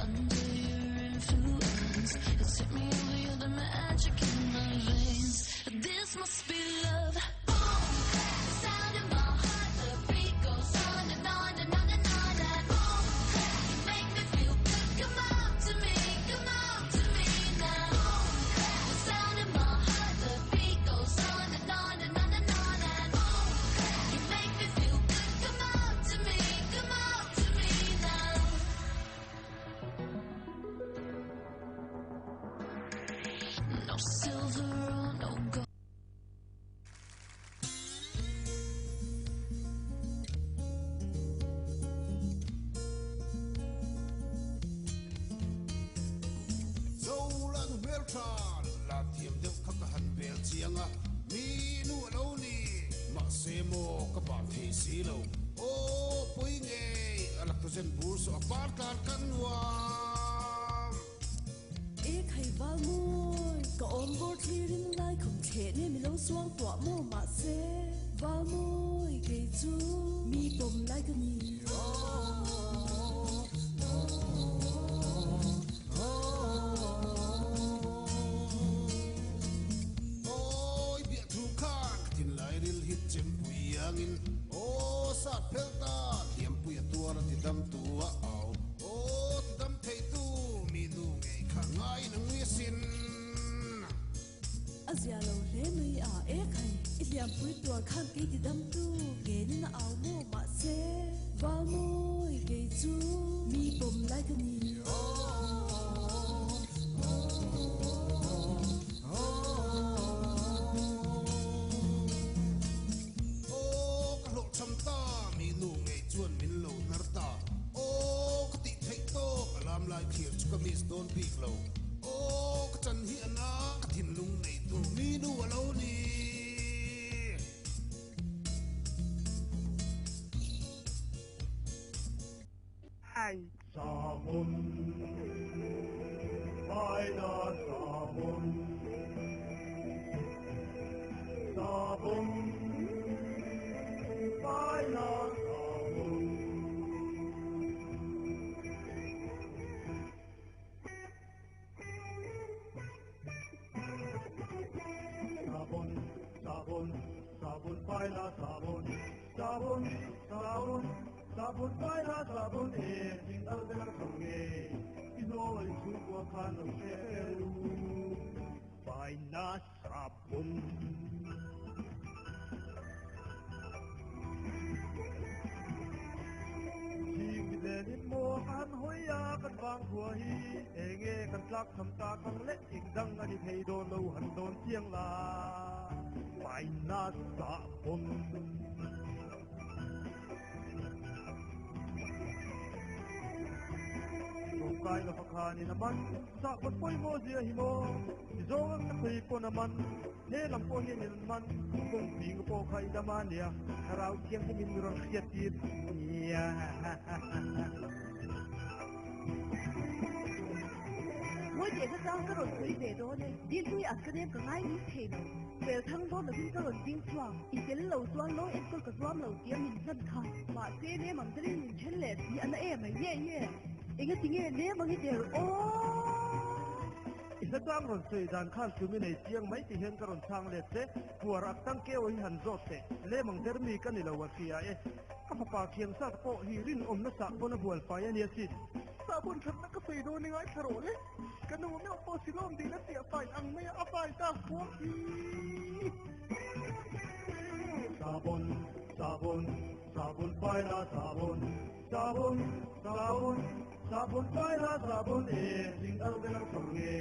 S12: under your influence, it's hit me over, you're the magic in my veins. This must be love. Boom, clap, the sound in my heart, the beat goes on and on and on and on and boom, clap, you make me feel good. Come on to me, come on to me now. Boom, clap, the sound in my heart, the beat goes on and on and on and on and boom, clap, you make me feel good. Come on to me, come on to me now. No silver or no gold.
S13: Zolan hmel tha la thiam deuh kha ka han bel chiang a, mi nu a lo ni. Mahse maw ka ban thei si lo. Aw pawi ngei a lactogen bur saw a par tlan kan nuam.
S14: E khai val mawi ka awm bawr thlir in lai khum thleh ne mi lo suang tuah maw mahse val mawi kei chu mi pawm lai ka ni.
S13: sat phel ta, hliampui a tuar a ti dam tu a au. Aw ti dam thei tu mi nu ngei kha ngaiin a ngui asin.
S14: A zia lo hle mai a, e khai, i hliampui tuar khan kei ti dam tu ngenin a au maw mahse val mawi kei chu mi pawm lai ka ni.
S13: Aw ka hlawhchham ta, mi nu ngei chuan min lo hnar ta. Aw ka tih theih tawk, a lam lai thlir chu ka miss dawn bik lo. Aw ka chan hi a na, ka thinlung nei tu mi nu a lo ni.
S1: Sabun, faina sabun, sabun, faina sabun. Sabun, sabun, sabun, faina sabun, sabun, sabun, sabun, faina sabun, e jing al der khong nge, i noi chu kwa khan lo she lu, faina sabun. Mo an hoi a kan vang khua hi e nge kan tlak tham ta kang le ing dang ani thei don lo han don chiang la pai na sa pon kai la phakha ni na man sa pon poi mo zia hi mo zong ang khui po na man he lam po hi ni man kong ping po khai da man ya rau chiang hi min ron khiat tir ya.
S14: Mỗi ngày các cháu các rồi về đó này, đi lui ở cái đêm cả ngày như thế nào, về thằng đó là phim các rồi đi xuống, ý kiến lâu xuống lối em tôi cả xuống lâu tiếng mình dân khá, mà xe này mà cái mình chân lệ thì anh em mà nhẹ nhẹ, anh cái tiếng này mà cái điều ô.
S1: Isa chang ron sui dan khan chumi nei chiang mai ti hian ka ron chang let te puar ak tang keu hi han zawt te le mang der mi ka ni lo wa sia e ka fapa khiang sa pawh hi rin awm na sah pawn a bual fai a nia si.
S15: Sabun that na ka sawi dawn ni ngai thla rawh le ka nu meuh pawh silawm dil a chiah fai ang mai a a fai ta huam hi.
S1: Sabun, sabun, sabun fai la sabun, sabun, sabun, sabun fai la sabun e jing al vel ang thawr nge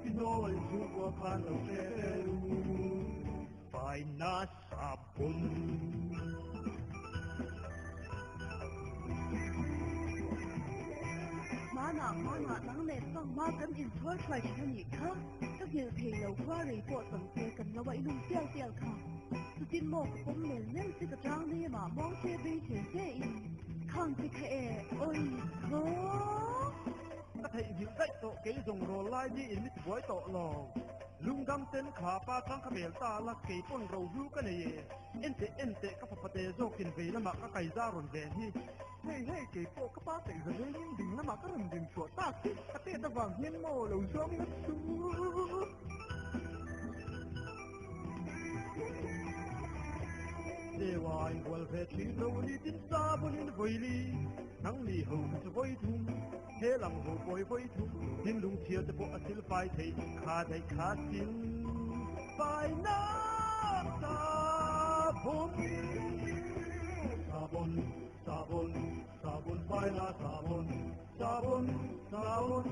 S1: i nawi chu kua khan lo hre lu fai na sabun.
S14: Mana mana nang le fang ma kan in chol thrai thin ani kha ka ngil thei lo khwa rei pawh tang te kan lo a inum tial tial kha chutin maw ka pawm mel mel che ka chang nei ma mawng che bei thei che in khang che kha e oi khaw.
S1: Ka theih nghilh daih tawh kei zawng rawl lai ni in mi tibuai tawh lo lungdam ten kha pa chang kha mel ta la kei pawn ro hlu ka nei e en teh en teh ka fapate zawkin vei lamah ka kaiza rawn ven hi.
S15: Hei hei kei pawh ka pa theih za vengin ding lamah ka rawn din chhuah tak hi ka tet avang hian maw lo zawng ila chu.
S1: Dewa in bual ve thin lo ni tin sa bunin vawi nang ni ho kha chu vawi thum he lam ho pawi vawi thum tin lung chhia te pawh a sil fai thei kha dai kha sil fai na sabun. Sabun, sabun, sabun fai la sabun, sabun, sabun,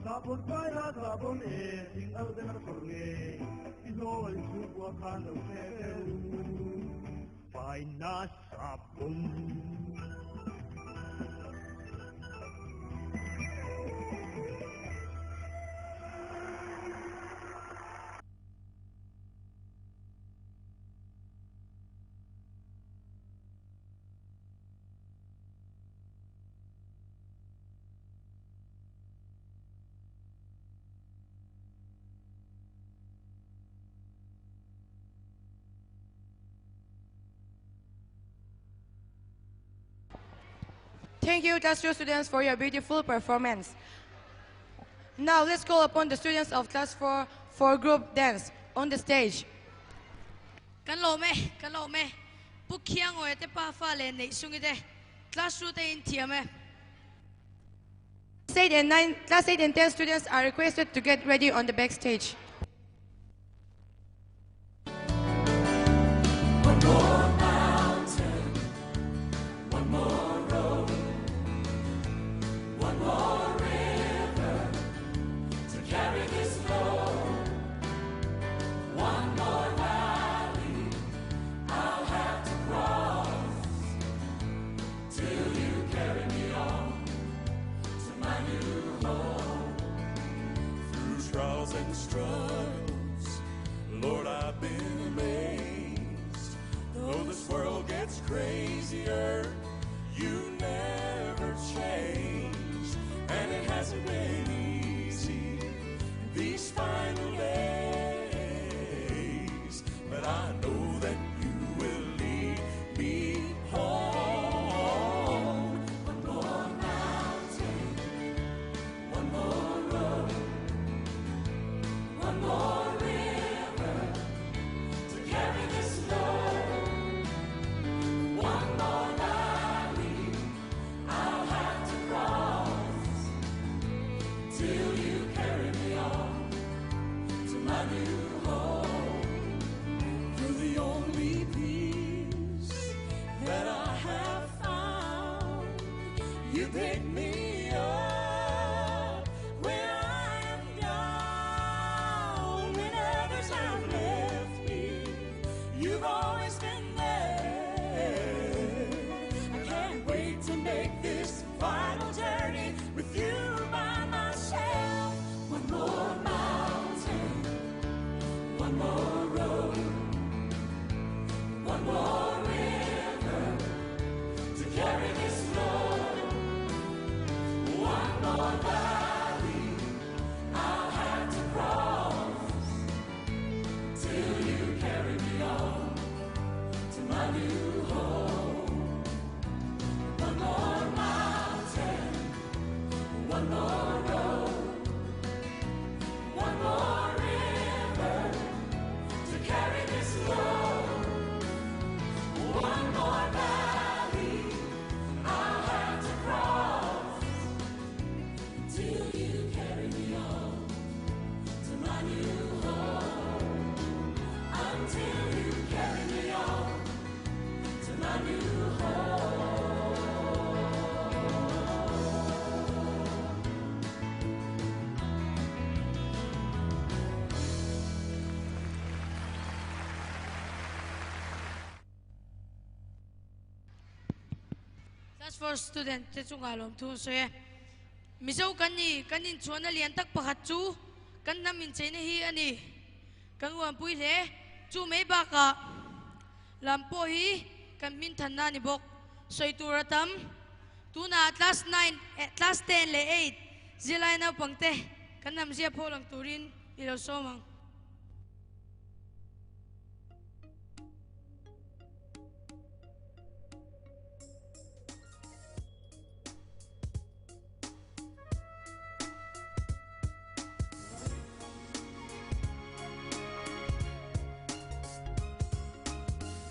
S1: sabun fai la sabun e jing al den a thawr nge i nawi chu kua khan lo hre lu fai na sabun.
S4: Thank you, class 2 students, for your beautiful performance. Now let's call upon the students of class 4 for group dance on the stage.
S5: Kan lo me, kan lo me. Pu Khiangawia te pafa leh neih sungi te class 2 te in thiam e.
S4: Class 8 and 9, class 8 and 10 students are requested to get ready on the backstage.
S8: One more mountain, one more road, one more river to carry this load. One more valley I'll have to cross till you carry me on to my new home.
S1: Through trials and struggles, Lord, I've been amazed. Though this world gets crazier, you never change. And it hasn't been easy these final days. But I know that you will lead me home.
S8: One more mountain, one more road, one more river to carry this load. One more valley I'll have to cross till you carry me on to my new home.
S1: You're the only peace that I have found. You pick me up when I am down, when others have left me. You've always been there. I can't wait to make this final journey with you by myself.
S8: One more mountain, one more road, one more river to carry this load. One more valley I'll have to cross till you carry me on to my new home. One more mountain, one more road, one more river to carry this load. One more valley I'll have to cross till you carry me on to my new home. Until you carry me on to my new home.
S5: Class 4 student te chunga lawm thu an sawi e. Mizo kan ni, kan inchhuahna lian tak pakhat chu kan hnam incheina hi a ni. Kan uanpui hle. Chu mai bakah lam pawh hi kan hmin thanna a ni bawk. Sawi tur a tam. Tunah class 9, class 10 leh 8 zirlai naupang te kan hnam zia phaw lang turin i lo sawm ang.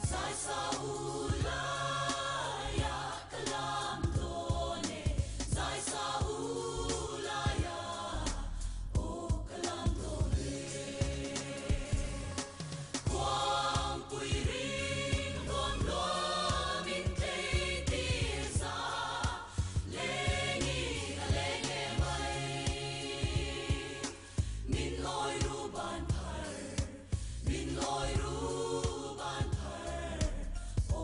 S8: Zai sa ulaya kalam done, zai sa ulaya o kalam done. Quang pui ring don lo min tei tir sa, lengi a lenge mai. Min loi ru ban thar, min loi ru ban thar, o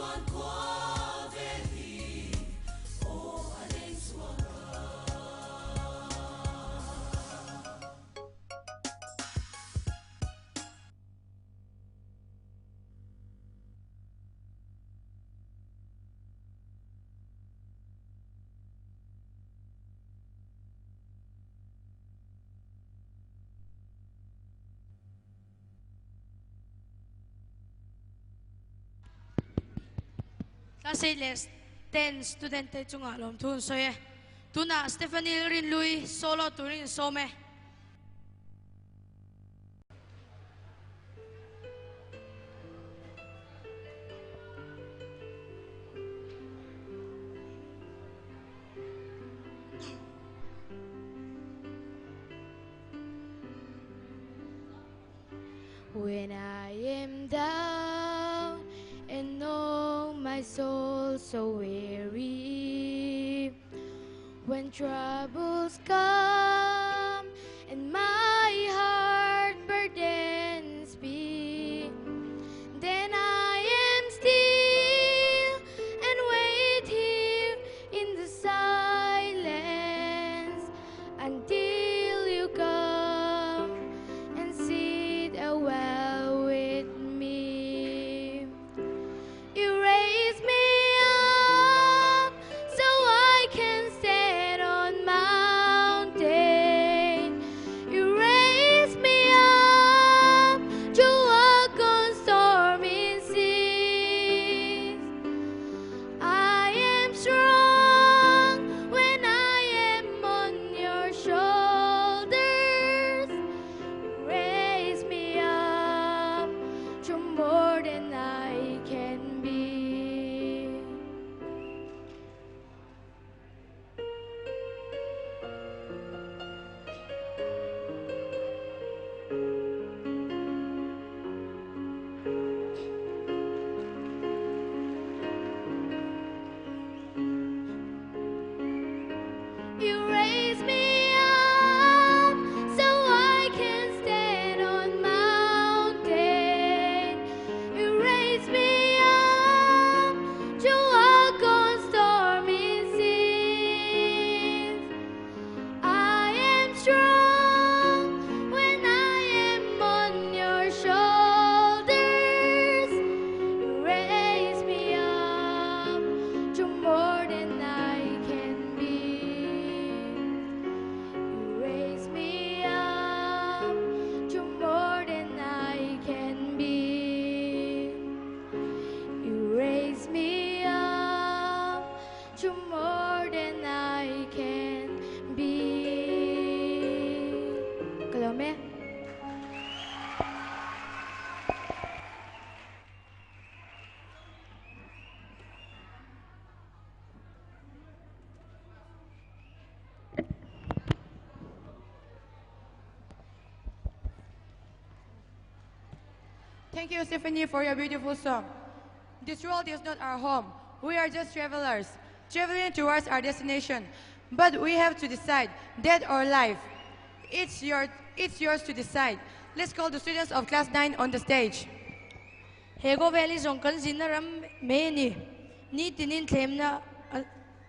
S12: chuan khua vel hi aw a leng chhuak a.
S5: Class 8 leh 10 student te chungah lawmthu an sawi e. Tunah Stephanie Rinlui solo turin an sawm e.
S9: When I am down and oh my soul so weary, when troubles come and my heart burdens be, then I am still and wait here in the silence until you come and sit a while with me. You raise me up so I can stand on mountain. You raise me up to walk on stormy seas. I am strong when I am on your shoulders. Raise me up to more than I can be. You raise me up so I can stand on mountain. You raise me up to walk on stormy seas. I am strong when I am on your shoulders. You raise me up to more than I can be. You raise me up to more than I can be. You raise me up to more than I can be. Kalome.
S4: Thank you, Stephanie, for your beautiful song. This world is not our home. We are just travelers, traveling towards our destination. But we have to decide, death or life. It's, your, it's yours to decide. Let's call the students of class 9 on the stage.
S5: He go valley zong kan zin na ram me ni ni tinin thlem na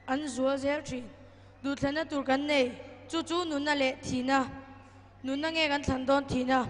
S5: an zual zel thin du thlan na tur kan nei chu chu nun na le thi na nun na nge kan thlan don thi na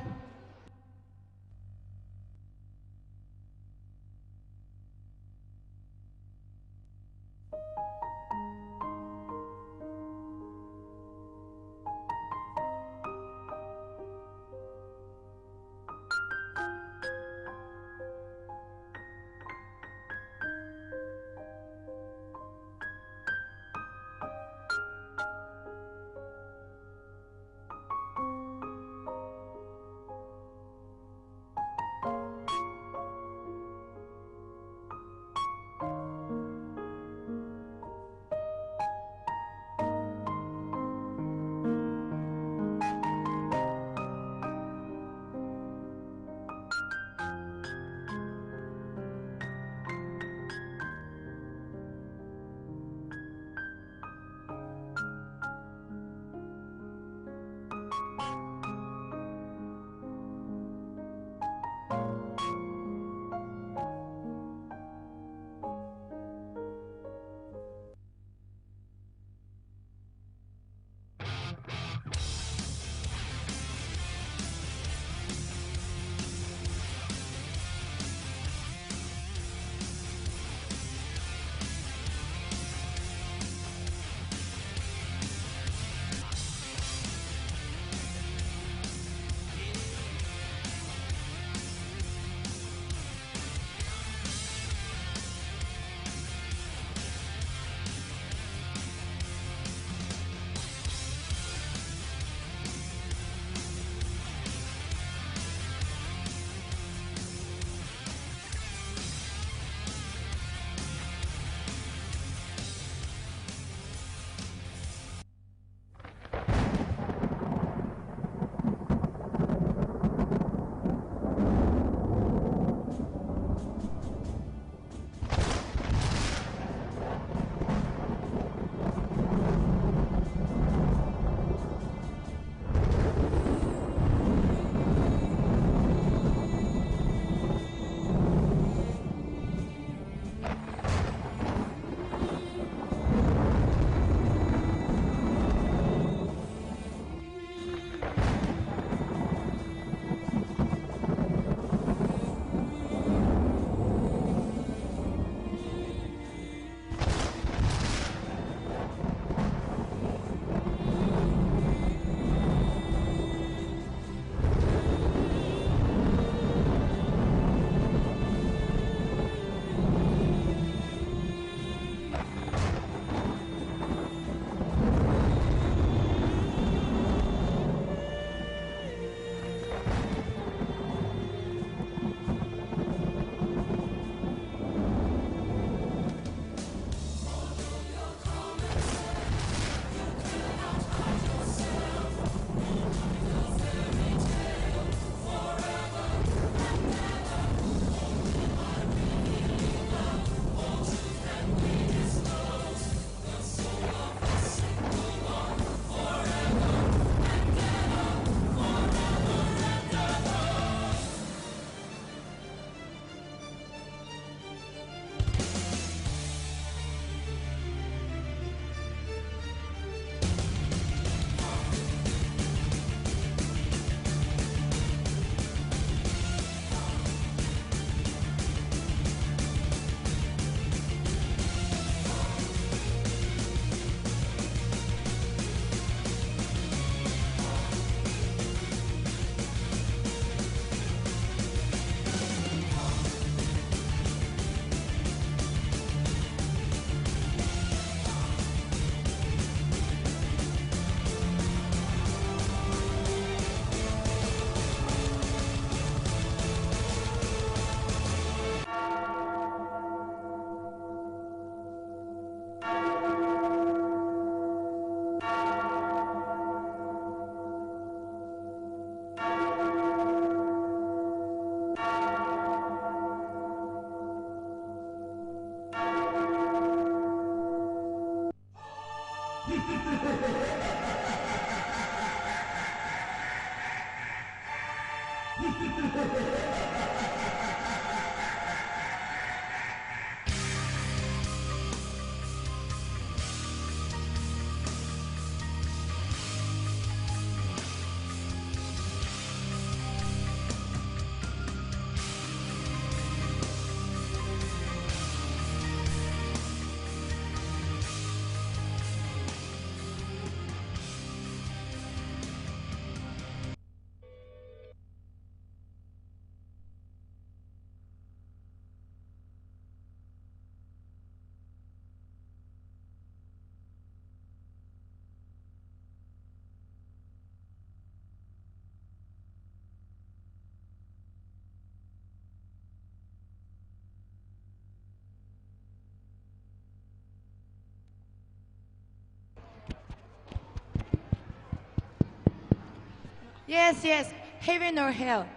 S4: Yes, yes, heaven or hell.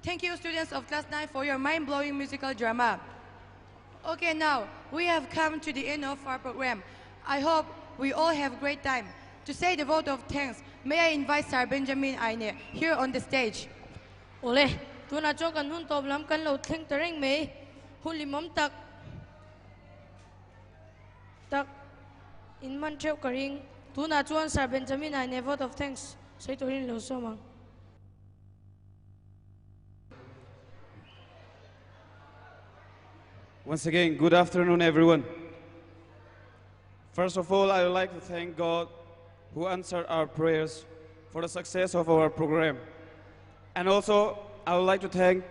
S4: Thank you, students of class 9, for your mind-blowing musical drama. Okay, now, we have come to the end of our program. I hope we all have great time. To say the vote of thanks, may I invite Sir Benjamin Aine here on the stage.
S5: Ole, tuna chuan kan hun tawp lam kan lo thleng ta reng mai. Hun limawm tak tak in man theuh ka ring. Tuna chuan Sir Benjamin Aine vote of thanks sawi turin lo sawm ang.
S16: Once again, good afternoon, everyone. First of all, I would like to thank God who answered our prayers for the success of our program. And also, I would like to thank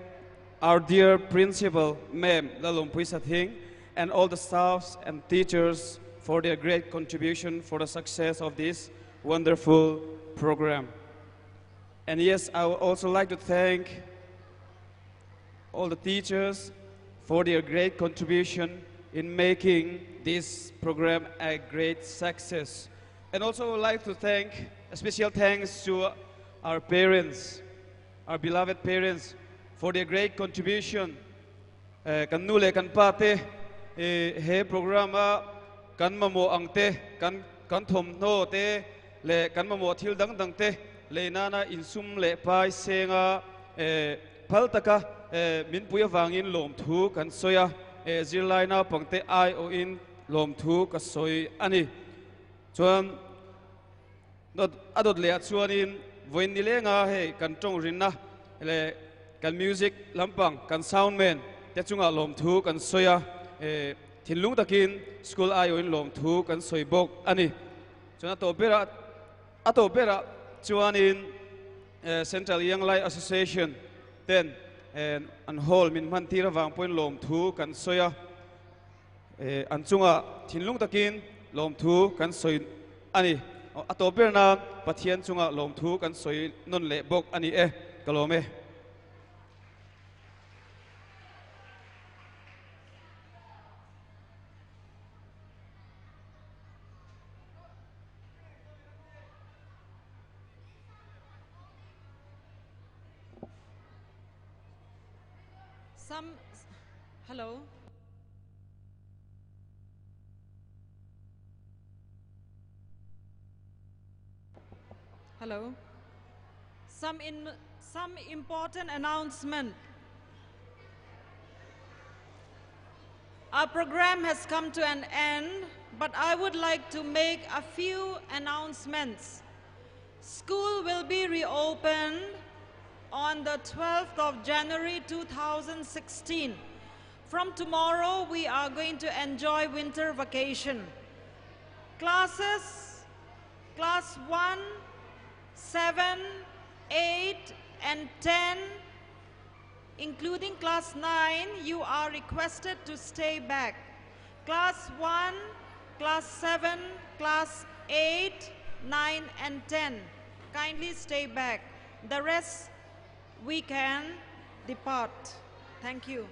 S16: our dear principal, Ma'am Lalumpuisa Thing, and all the staffs and teachers for their great contribution for the success of this wonderful program. And yes, I would also like to thank all the teachers for their great contribution in making this program a great success. And also I would like to thank, a special thanks to our parents, our beloved parents, for their great contribution. Kan nu le kan pa te, he program a kan mamo ang te, kan kan thom no te, le kan mamo thil dang dang te, le nana insum le pai senga, phal taka, min puia wangin lom thu kan soya, zirlai na pangte ai o in lom thu ka soi ani. Chuan dot adot le chuanin voin ni le nga he kan tong rin na le kan music lampang kan sound man te chunga lom thu kan soya, thinlung takin school ai o in lom thu kan soi bok ani. Chuan ato bera ato bera chuanin Central Young Life Association ten an hall min man tira wang point lom thu kan soya, an chunga thinlung takin lom thu kan soi ani. Ato ber na Pathian chunga lom thu kan soi non le bok ani e kalome.
S7: Some, hello. Hello. Some important announcement. Our program has come to an end, but I would like to make a few announcements. School will be reopened on the 12th of January 2016. From tomorrow, we are going to enjoy winter vacation. Classes, class 1, 7, 8, and 10, including class 9, you are requested to stay back. Class 1, class 7, class 8, 9, and 10, kindly stay back. The rest, we can depart. Thank you.